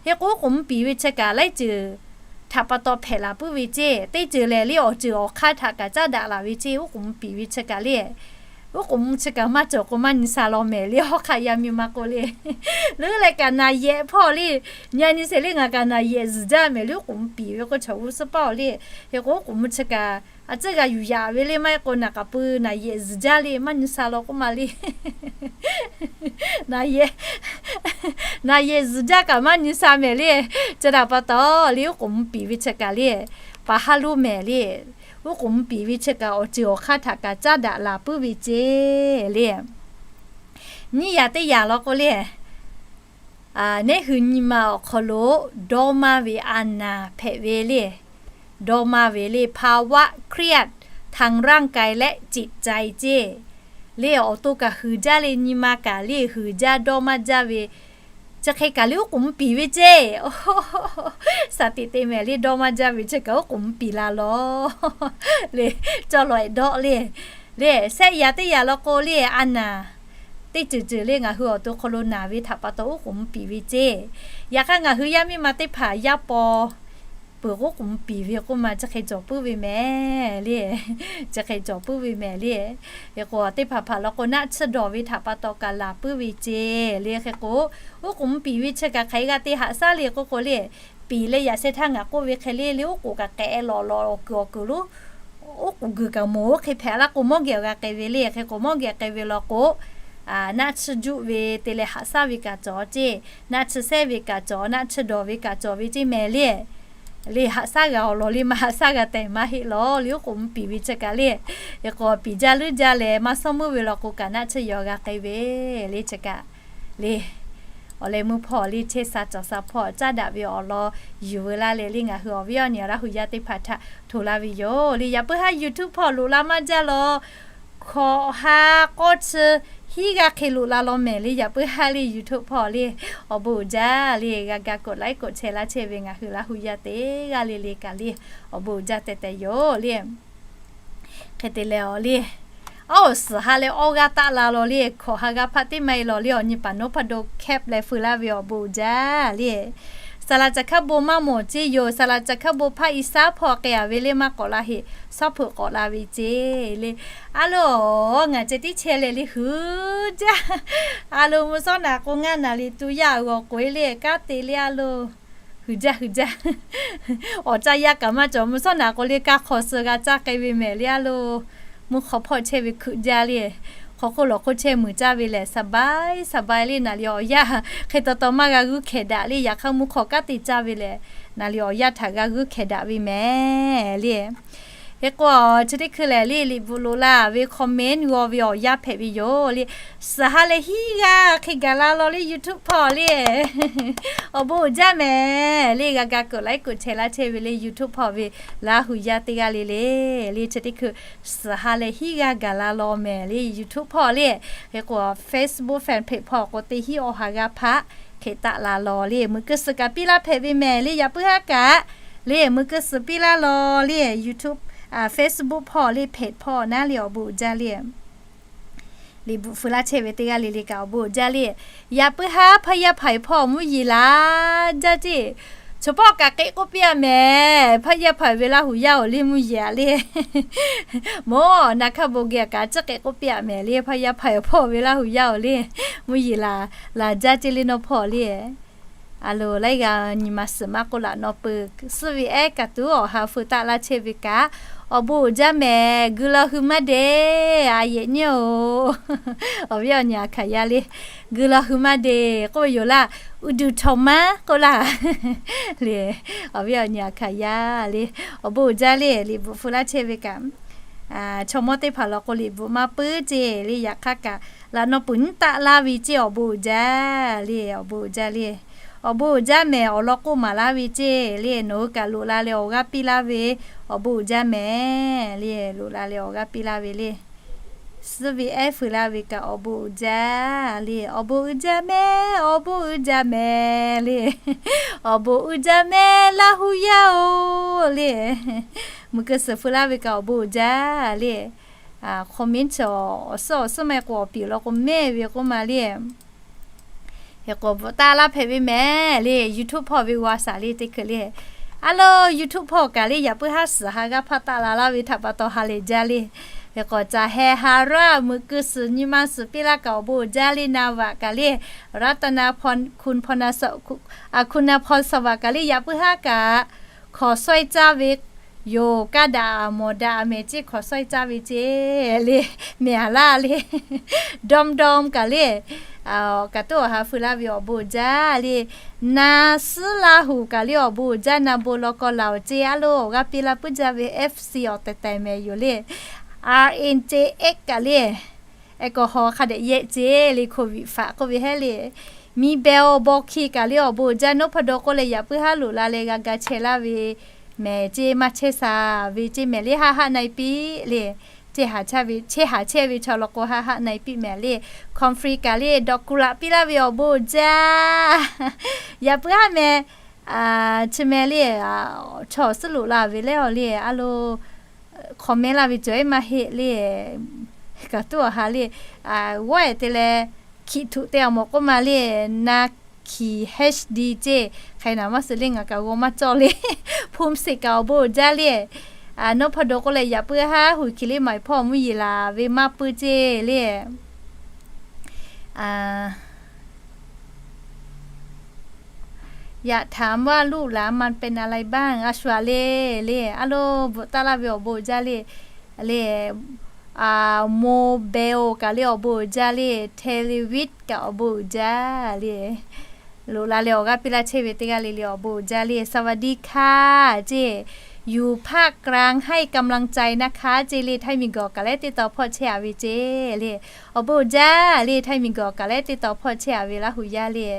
Hk'e k'o oˉ k'oˍ mvuh piˍ ve chi kaꞈ laiˉ ceuˬ htaꞈ pa taw hpehꞈ laˬ puiˉ ve ceˇ. Teˇ ceuˬ lehˬ le awˬ ceuˬ awˬ hk'aˇ htaꞈ kaꞈ caˉ daꞈ laˬ ve ceˇ. Oˉ k'oˍ mvuh piˍ ve chi kaꞈ le, oˉ k'oˍ mvuh chi kaꞈ maˇ cawˬ k'o maˇ nyi sha law mehˍ le. Hawˉ hk'aˆ yaˇ miˇ ma k'oˆ le, leuˉ leh kaꞈ naˬ yehˬ hpawˇ le, nyi a nyi sheˍ le ngaˬ kaꞈ naˬ yehˬ zuhˬ jaˇ mehˍ le. Oˉ k'oˍ mvuh piˍ ve k'o chaw g'uˇ suhˉ paˇ awˬ le. Hk'e k'o oˉ k'oˍ mvuh chi kaꞈ a ciˉ g'a yuˬ yaꞈ ve le, maˇ heˆ k'o naˬ k'aˍ pui naˬ yehˬ zuhˬ jaˇ le maˇ nyi sha law k'oˆ ma le. Naˬ yehˬ, naˬ yehˬ zuhˬ jaˇ kaꞈ maˇ nyi sha mehˍ le. Chi htaꞈ pa taw le oˉ k'oˍ mvuh piˍ ve chi kaꞈ le, paˍ haˉ lonˉ mehˍ le. Oˉ k'oˍ mvuh piˍ ve chi kaꞈ awˬ ceuˬ awˬ hk'aˇ htaꞈ kaꞈ caˉ daꞈ laˬ puiˉ ve ceˇ le. Nyiˇ yaꞈ teˇ yaꞈ law k'o le, neˉ hui nyi ma awˬ hk'aw lo dawˇ maˇ ve a naˍ hpehꞈ ve le. Dawˇ maˇ ve le ภาวะเครียด ทางร่างกายและจิตใจ ceˇ le. Awˬ to kaꞈ huiˍ jaˇ le, nyi ma kaꞈ le huiˍ jaˇ, dawˇ maˇ jaˇ ve chi hk'e kaꞈ le oˉ k'oˍ mvuh piˍ ve ceˇ. Saˍ tiꞈ te mehˍ le, dawˇ maˇ jaˇ ve chi kaꞈ oˉ k'oˍ mvuh piˍ la law le. Cawˇ law eꞈ dawˆ le. Le shehˆ yaꞈ teˇ yaꞈ law k'o le a naˍ teˇ ceuˬ ceuˬ le ngaˬ hui awˬ to hk'aw lo naˍ ve htaꞈ pa taw oˉ k'oˍ mvuh piˍ ve ceˇ. Yaꞈ hk'aˇ ngaˬ hui yaˇ miˇ ma teˇ hpaˍ yaˇ paw peuˬ k'o oˉ k'oˍ mvuh piˍ ve k'oˆ ma chi hk'e cawˬ puiˉ ve mehˍ le. Chi hk'e cawˬ puiˉ ve mehˍ le. Hk'e k'o teˇ hpaˍ hpaˍ law k'o naˆ tsuhˇ dawˬ ve htaꞈ pa taw kaꞈ laˬ puiˉ ve ceˇ le. Hk'e k'o oˉ k'oˍ mvuh piˍ ve chi kaꞈ hk'aˬ hk'e g'a te haꞈ shaˉ le k'oˆ k'o le, piˍ leh yaꞈ sheh htaˇ ngaˬ k'oˆ ve hk'e le le oˉ k'oˍ kaꞈ k'ehꞈ lawˬ lawˬ awˬ kuiˬ awˬ kuiˬ lo oˉ k'oˍ guiˬ kaꞈ mawˬ oˉ hk'e hpehꞈ laˇ k'o mawˇ geh g'a k'ai ve le. Hk'e k'o mawˇ geh k'ai ve law k'o naˆ tsuhˇ juˆ ve te leh haꞈ shaˉ ve kaꞈ cawˬ ceˇ. Naˆ tsuhˇ shehˇ ve kaꞈ cawˬ, naˆ tsuhˇ dawˬ ve kaꞈ cawˬ ve ceˇ mehˍ le. Le haꞈ shaˉ g'a awˬ lawn le maˇ haꞈ shaˉ g'a tehꞈ maˇ heˆ law le. Oˉ k'oˍ mvuh piˍ ve chi kaꞈ le, hk'e k'o piˍ jaˇ leuˉ jaˇ leh maˇ shawˉ meuˇ ve law k'o kaꞈ naˆ tsuhˇ yaw g'a k'ai ve le chi kaꞈ le. Awˬ leh meuˇ hpawˇ le chehˇ sha cawˬ sha hpawˇ caˉ daꞈ ve awˬ lawn yuˬ veu laˇ leh le ngaˬ hui awˬ viˉ awˬ nyi Laˇ huˍ yaˇ teˇ hpaˍ htaꞈ htoꞈ laˇ ve yoˬ le. Yaꞈ puiˉ haˉ YouTube hpawˇ loꞈ la maˇ jaˇ law. Hkawꞈ ha k'awˇ chi hiˉ g'aˇ hk'e loꞈ la law mehˍ le. Yaꞈ puiˉ haˉ le YouTube hpawˇ le awˬ bon uiˍ jaˇ le g'a ga กดไลค์ กดแชร์ laˇ chehˇ ve ngaˬ hui Laˇ huˍ yaˇ teˇ g'aˇ le le kaꞈ le awˬ bon uiˍ jaˇ tehꞈ tehꞈ yoˬ le. Hk'e te leh awˬ le, awˬ suhˍ ha leh awˇ g'aˇ taˆ la law le, hkawꞈ ha g'aˇ hpaˆ teˇ maˇ e law le awˬ nyi paˍ นพดล cap leh feu laˇ ve awˬ bon uiˍ jaˇ le. Saˍ laꞈ caˬ hkaˉ bon maˇ mawˬ ceˇ yoˬ. Saˍ laꞈ caˬ hkaˉ bon hpaˇ i shaˉ hpawˇ k'ai a ve le maˇ k'awꞈ la heꞈ, shaˉ hpeuꞈ k'awꞈ la ve ceˇ le. A loˬ, ngaˬ ceh tiˉ chehˇ leh le hui jaˇ. A loˬ, mvuhˇ shawˉ naꞈ k'o ngaˇ naˍ riˍ tu yaˇ g'awˬ k'oꞈ e le kanˉ te le a loˬ. Hui jaˇ hui jaˇ. Awˬ caˇ yaˇ kaꞈ maˇ cawˬ, mvuhˇ shawˉ naꞈ k'o le kanˇ hk'aw suh g'a caˇ k'ai ve mehˍ le a loˬ. Mvuhˇ hk'aw hpawˇ chehˇ ve hkuˆ jaˇ le. Hk'aw hk'oˆ lawˬ hk'oˆ chehˇ muiˬ caˇ ve lehˬ สบาย สบาย le. Naˍ riˍ awˬ yaˇ hk'e taw taw maˇ g'a g'uiˇ hkehˍ daꞈ le. Yaꞈ hk'aˇ mvuhˇ hk'aw kanˉ te caˇ ve lehˬ naˍ riˍ awˬ yaˇ htaꞈ g'a g'uiˇ hkehˍ daꞈ ve mehˍ le. Hk'e k'o chi teˇ hkui lehˬ le liꞈ bvuhꞈ loꞈ la ve comment g'aw ve awˬ yanˇ hpehꞈ ve yoˬ le. Suhˍ ha leh hiˉ g'aˇ hk'e gaˬ la law le YouTube hpawˇ le. Awˬ bon uiˍ jaˇ mehˍ le g'a ga กดไลค์ กดแชร์ laˇ chehˇ ve le YouTube hpawˇ ve Laˇ huˍ yaˇ teˇ g'aˇ le le. Le chi teˇ hkui suhˍ ha leh hiˉ g'aˇ gaˬ la law mehˍ le YouTube hpawˇ le. Hk'e k'o Facebook fan page hpawˇ k'o teˇ hinˉ awˬ ha g'aˇ hpaˆ hk'e taˆ la law le mui keu suhˍ kaꞈ piˇ laˇ hpehꞈ ve mehˍ le. Yaꞈ puiˉ haˉ kaꞈ le mui keu suhˍ piˇ laˇ law le YouTube, Facebook hpawˇ le page hpawˇ naˉ le awˬ bon uiˍ jaˇ le. Liꞈ bvuhꞈ feu laˇ chehˇ ve teˇ g'aˇ le le kaꞈ awˬ bon uiˍ jaˇ le. Yaꞈ puiˉ haˉ hpaˇ yaˇ hpaˍ hpawˇ mvuhˇ yeˬ laˬ jaˇ ceˇ. Chaw hpawˇ kaꞈ k'ehꞈ k'oˆ piˇ a mehˍ. Hpaˇ yaˇ hpaˍ ve Laˇ huˍ yaˇ awˬ le mvuhˇ yeˬ a le. Mawˇ naˍ hkaˇ bon geh kaꞈ a ciˉ k'ehꞈ k'oˆ piˇ a mehˍ le. Hpaˇ yaˇ hpaˍ hpawˇ ve Laˇ huˍ yaˇ awˬ le mvuhˇ yeˬ laˬ, laˬ jaˇ ceˇ le nawˬ hpawˇ le. A loˬ, laiˉ g'aˇ nyi ma suhˍ maˇ k'oˆ laꞈ nawˬ peuˬ suhˉ ve ehˉ kaꞈ tuˉ awˬ ha feu taˆ laˇ chehˇ ve kaꞈ awˬ bon uiˍ jaˇ mehˍ. Gui law hui maˇ deˬ a yehˬ nyiˇ oˬ. Awˬ viˉ awˬ nyi a hkaˍ yaˇ le, gui law hui maˇ deˬ k'oˆ ve yoˬ laˇ. Uˇ duˬ htawnˍ maˇ k'oˆ laˇ le. Awˬ viˉ awˬ nyi a hkaˍ yaˇ le, awˬ bon uiˍ jaˇ le. Liꞈ bvuhꞈ feu laˇ chehˇ ve kaꞈ chaw mawˇ teˇ hpaˍ law k'o liꞈ bvuhꞈ maˇ puiˉ ceˇ le. Yaꞈ hk'aˇ kaꞈ laꞈ nawˬ peuˬ nyiˉ taˆ laˇ ve ceˇ awˬ bon uiˍ jaˇ le. Awˬ bon uiˍ jaˇ le. Awˬ bon uiˍ jaˇ mehˍ. Awˬ lawn k'oˆ maˍ laˇ ve ceˇ le. Nawˬ hui kaꞈ loꞈ la leh awˬ g'aˇ piˇ laˇ ve awˬ bon uiˍ jaˇ mehˍ le. Loꞈ la leh awˬ g'aˇ piˇ laˇ ve le. Suhˉ ve ehˉ feu laˇ ve kaꞈ awˬ bon uiˍ jaˇ le. Awˬ bon uiˍ jaˇ mehˍ, awˬ bon uiˍ jaˇ mehˍ le. Awˬ bon uiˍ jaˇ mehˍ Laˇ hu yaˇ-oˬ le. Muiˬ keu suhˍ feu laˇ ve kaꞈ awˬ bon uiˍ jaˇ le. Comment awˬ suhˉ awˬ suhˉ maˇ heˆ k'o awˬ piˍ law k'o mehˆ ve k'oˆ ma le. Hk'e k'o bvuhꞈ taˆ laˇ hpehꞈ ve mehˍ le. YouTube hpawˇ ve g'a shaˍ le teˇ hkui le. A lo, YouTube hpawˇ kaꞈ le yaꞈ puiˉ haˉ suhˍ ha g'aˇ hpaˇ taˆ la laˇ ve htaꞈ pa taw ha lehˬ jaˇ le. Hk'e k'o ca heh ha raˇ muiˬ keu suhˍ nyi ma suhˍ piˇ laˇ kaꞈ awˬ bon uiˍ jaˇ le. Na vaꞈ kaꞈ le, รัตนพร คุณพรสวัสดิ์ คุณพรสวัสดิ์ kaꞈ le yaꞈ puiˉ haˉ kaꞈ hkawˍ sawehˇ caˇ ve yoˬ. Kaˇ daꞈ mawˬ daꞈ mehˍ ceˇ, hkawˍ sawehˇ caˇ ve ceˇ le. Mehˍ a laˇ le. Dawˇ dawˇ kaꞈ le, kaꞈ toˆ awˬ ha feu laˇ ve awˬ bon uiˍ jaˇ le. Na suhˉ Laˇ hu kaꞈ le awˬ bon uiˍ jaˇ. Na bon law kawˇ laˬ-oˬ ceˇ. A lo, awˬ g'aˇ piˇ laˇ puiˉ jaˇ ve FC awˬ tehˬ tehˬ mehˍ yoˬ le. RNJX kaꞈ le, แอลกอฮอล์ hk'a dehꞈ yehˆ ceˇ le, โควิด faꞈ k'oˆ ve heˉ le. Miˬ beh awˬ baw hki kaꞈ le awˬ bon uiˍ jaˇ. Nawˉ hpaˇ daw k'oˆ leh yaꞈ puiˉ haˉ loꞈ la leh g'a ga chehˇ laˇ ve mehˍ ceˇ, maˇ chehˇ sha ve ceˇ mehˍ le. Haˆ haˆ na-e piˇ le. Chehˇ haˍ chehˇ ve, chehˇ haˍ chehˇ ve chaw law k'o haˆ haˆ na-e piˇ mehˍ le. Comfrey kaꞈ le dawꞈ kuˬ laꞈ piˇ laˇ ve awˬ bon uiˍ jaˇ. Yaꞈ puiˉ haˉ meh chi meh le, chaw suhˉ loꞈ la ve leh awˬ le, a lo, comment laˇ ve cawˬ ehˉ maˇ heˆ le. Kaꞈ toˆ awˬ ha le, g'awˇ ehˍ te leh, hkiˬ htuꞈ te awˬ mawˬ k'oˆ ma le. Na hkiˬ HD ceˇ, hk'e naˍ maˇ suh le, ngaˬ kaꞈ g'aw maˇ cawˇ le. Hpu siˍ kaꞈ awˬ bon uiˍ jaˇ le. Nawˉ hpaˇ daw k'oˆ leh yaꞈ puiˉ haˉ hui hkiˬ le maˍ hpawˇ mvuhˇ yeˬ laˬ ve maˇ puiˉ ceˇ le. อยากถามว่าลูกหลานมันเป็นอะไรบ้าง a shu a le le. A lo, bvuhꞈ taˆ laˇ ve awˬ bon uiˍ jaˇ le. Le, mobile kaꞈ le awˬ bon uiˍ jaˇ le. Television kaꞈ awˬ bon uiˍ jaˇ le. Loꞈ la leh awˬ g'aˇ piˇ laˇ chehˇ ve teˇ g'aˇ le le awˬ bon uiˍ jaˇ le. สวัสดีค่ะ ceˇ, อยู่ภาคกลางให้กำลังใจนะคะ ceˇ le. Htaiˇ miˬ guiˬ awˬ kaˬ lehˉ teˇ taw hpawˇ chehˇ a ve ceˇ le. Awˬ bon uiˍ jaˇ le. Htaiˇ miˬ guiˬ awˬ kaˬ lehˉ teˇ taw hpawˇ chehˇ a ve Laˇ hu yaˇ le.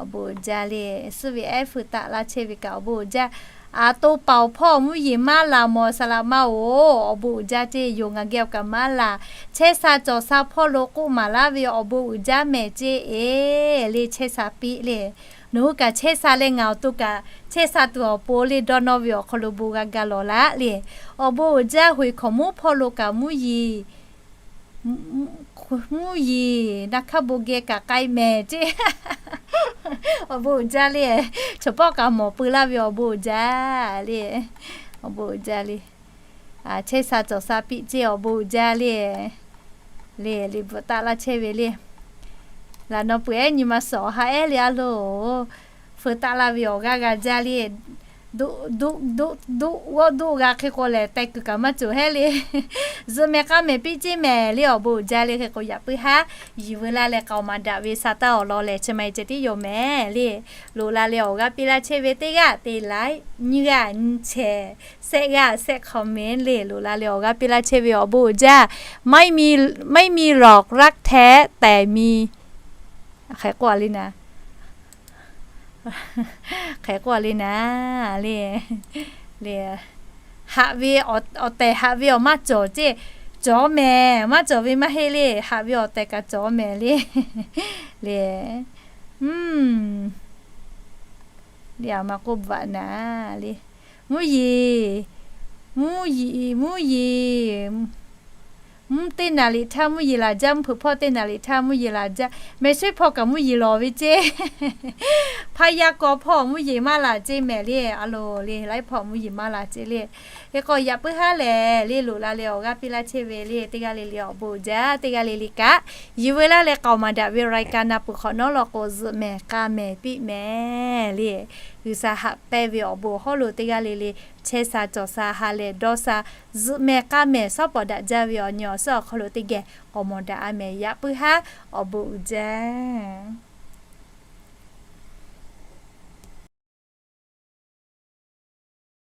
Awˬ bon uiˍ jaˇ le. Suhˉ ve ehˉ feu taˆ laˇ chehˇ ve kaꞈ awˬ bon uiˍ jaˇ. A to paoˍ hpawˇ mvuhˇ yeˬ maˇ laˬ mawˬ saˍ laꞈ ma-oˬ, awˬ bon uiˍ jaˇ ceˇ. Yoˬ ngaˬ geh awˬ kaꞈ maˇ laˬ. Chehˇ sha cawˬ sha hpawˇ lo k'oˆ maˍ laˇ ve awˬ bon uiˍ jaˇ mehˍ ceˇ e le. Chehˇ sha piˇ le. Nawˬ hui kaꞈ chehˇ sha leh ngaˬ awˬ to kaꞈ chehˇ sha tuˬ awˬ pon le dawˇ nawˇ ve awˬ hk'aw lo bon g'a ga lawˬ laˇ le. Awˬ bon uiˍ jaˇ. Hoiˍ hkawˍ mvuhˇ hpawˇ lo kaꞈ mvuhˇ yeˬ mvuhˇ yeˬ na hkaˇ bon geh kaꞈ k'ai mehˍ ceˇ. Awˬ bon uiˍ jaˇ le. Chaw pawˆ kaꞈ mawˬ peu laˇ ve awˬ bon uiˍ jaˇ le. Awˬ bon uiˍ jaˇ le. Chehˇ sha cawˬ sha piˇ ceˇ awˬ bon uiˍ jaˇ le. Le, le bvuhꞈ taˆ laˇ chehˇ ve le. Laꞈ naw peuˬ ehˉ nyi ma suhˍ awˬ ha ehˉ le a lo. Feu taˆ laˇ ve awˬ g'aˇ g'a jaˇ le. Doˆ, doˆ, doˆ, doˆ g'awˇ doˆ g'a hk'e k'o lehˬ, teh kuiˬ kaꞈ maˇ cawˬ hehˉ le. Zuhꞈ mehˍ k'a mehˍ piˇ ceˇ mehˍ le awˬ bon uiˍ jaˇ le. Hk'e k'o yaꞈ puiˉ haˉ yiˬ veu laˇ leh k'aoˍ maˍ daꞈ ve sa taˇ awˬ lawn lehˬ, chi ma e ceh tiˉ yoˬ mehˍ le. Loꞈ la leh awˬ g'aˇ piˇ laˇ chehˇ ve teˇ g'aˇ te ไลค์ nyiˇ g'aˇ nyiˇ แชร์ shehˆ g'aˇ shehˆ คอมเมนต์ le. Loꞈ la leh awˬ g'aˇ piˇ laˇ chehˇ ve awˬ bon uiˍ jaˇ. ไม่มี ไม่มีหรอกรักแท้ แต่มี hk'e k'oˆ a le naˍ. Hk'e k'oˆ a le naˍ le. Le, haꞈ ve awˬ tehˬ haꞈ ve awˬ maˇ cawˬ ceˇ. Cawˬ mehˍ, maˇ cawˬ ve maˇ heˆ le. Haꞈ ve awˬ tehˬ kaꞈ cawˬ mehˍ le. Le, le a ma k'oˆ bvuhꞈ naˍ le. Mvuhˇ yeˬ, mvuhˇ yeˬ, mvuhˇ yeˬ mvuhˇ teˇ naˍ riˍ htaˇ mvuhˇ yeˬ laˬ jaˇ. Mvuhˇ hpeuꞈ hpawˇ teˇ naˍ riˍ htaˇ mvuhˇ yeˬ laˬ jaˇ. Mehˍ shehˇ hpawˇ kaꞈ mvuhˇ yeˬ lawˬ ve ceˇ. Hpaˇ yaˇ kawˇ hpawˇ mvuhˇ yeˬ maˇ laˬ ceˇ mehˍ le. A lo, le laiˉ hpawˇ mvuhˇ yeˬ maˇ laˬ ceˇ le. Hk'e k'o yaꞈ puiˉ haˉ lehˬ le, loꞈ la leh awˬ g'aˇ piˇ laˇ chehˇ ve le, teˇ g'aˇ le le awˬ bon uiˍ jaˇ. Teˇ g'aˇ le le kaꞈ yiˬ veu laˇ leh k'aoˍ maˍ daꞈ ve รายการ na peuˬ hk'awꞈ nawˉ law k'o, zuhꞈ mehˍ k'a mehˍ piˇ mehˍ le. G'uiˬsha haꞈ pehnˇ ve awˬ bon awˬ hawˉ lo teˇ g'aˇ le le chehˇ sha cawˬ sha ha lehˬ dawˇ sha, zuhꞈ mehˍ k'a mehˍ shawˉ pawˍ daꞈ jaˇ ve awˬ nyi awˬ suhˉ awˬ hk'aw lo teˇ geh k'awꞈ mawˬ daꞈ a mehˍ. Yaꞈ puiˉ haˉ awˬ bon uiˍ jaˇ.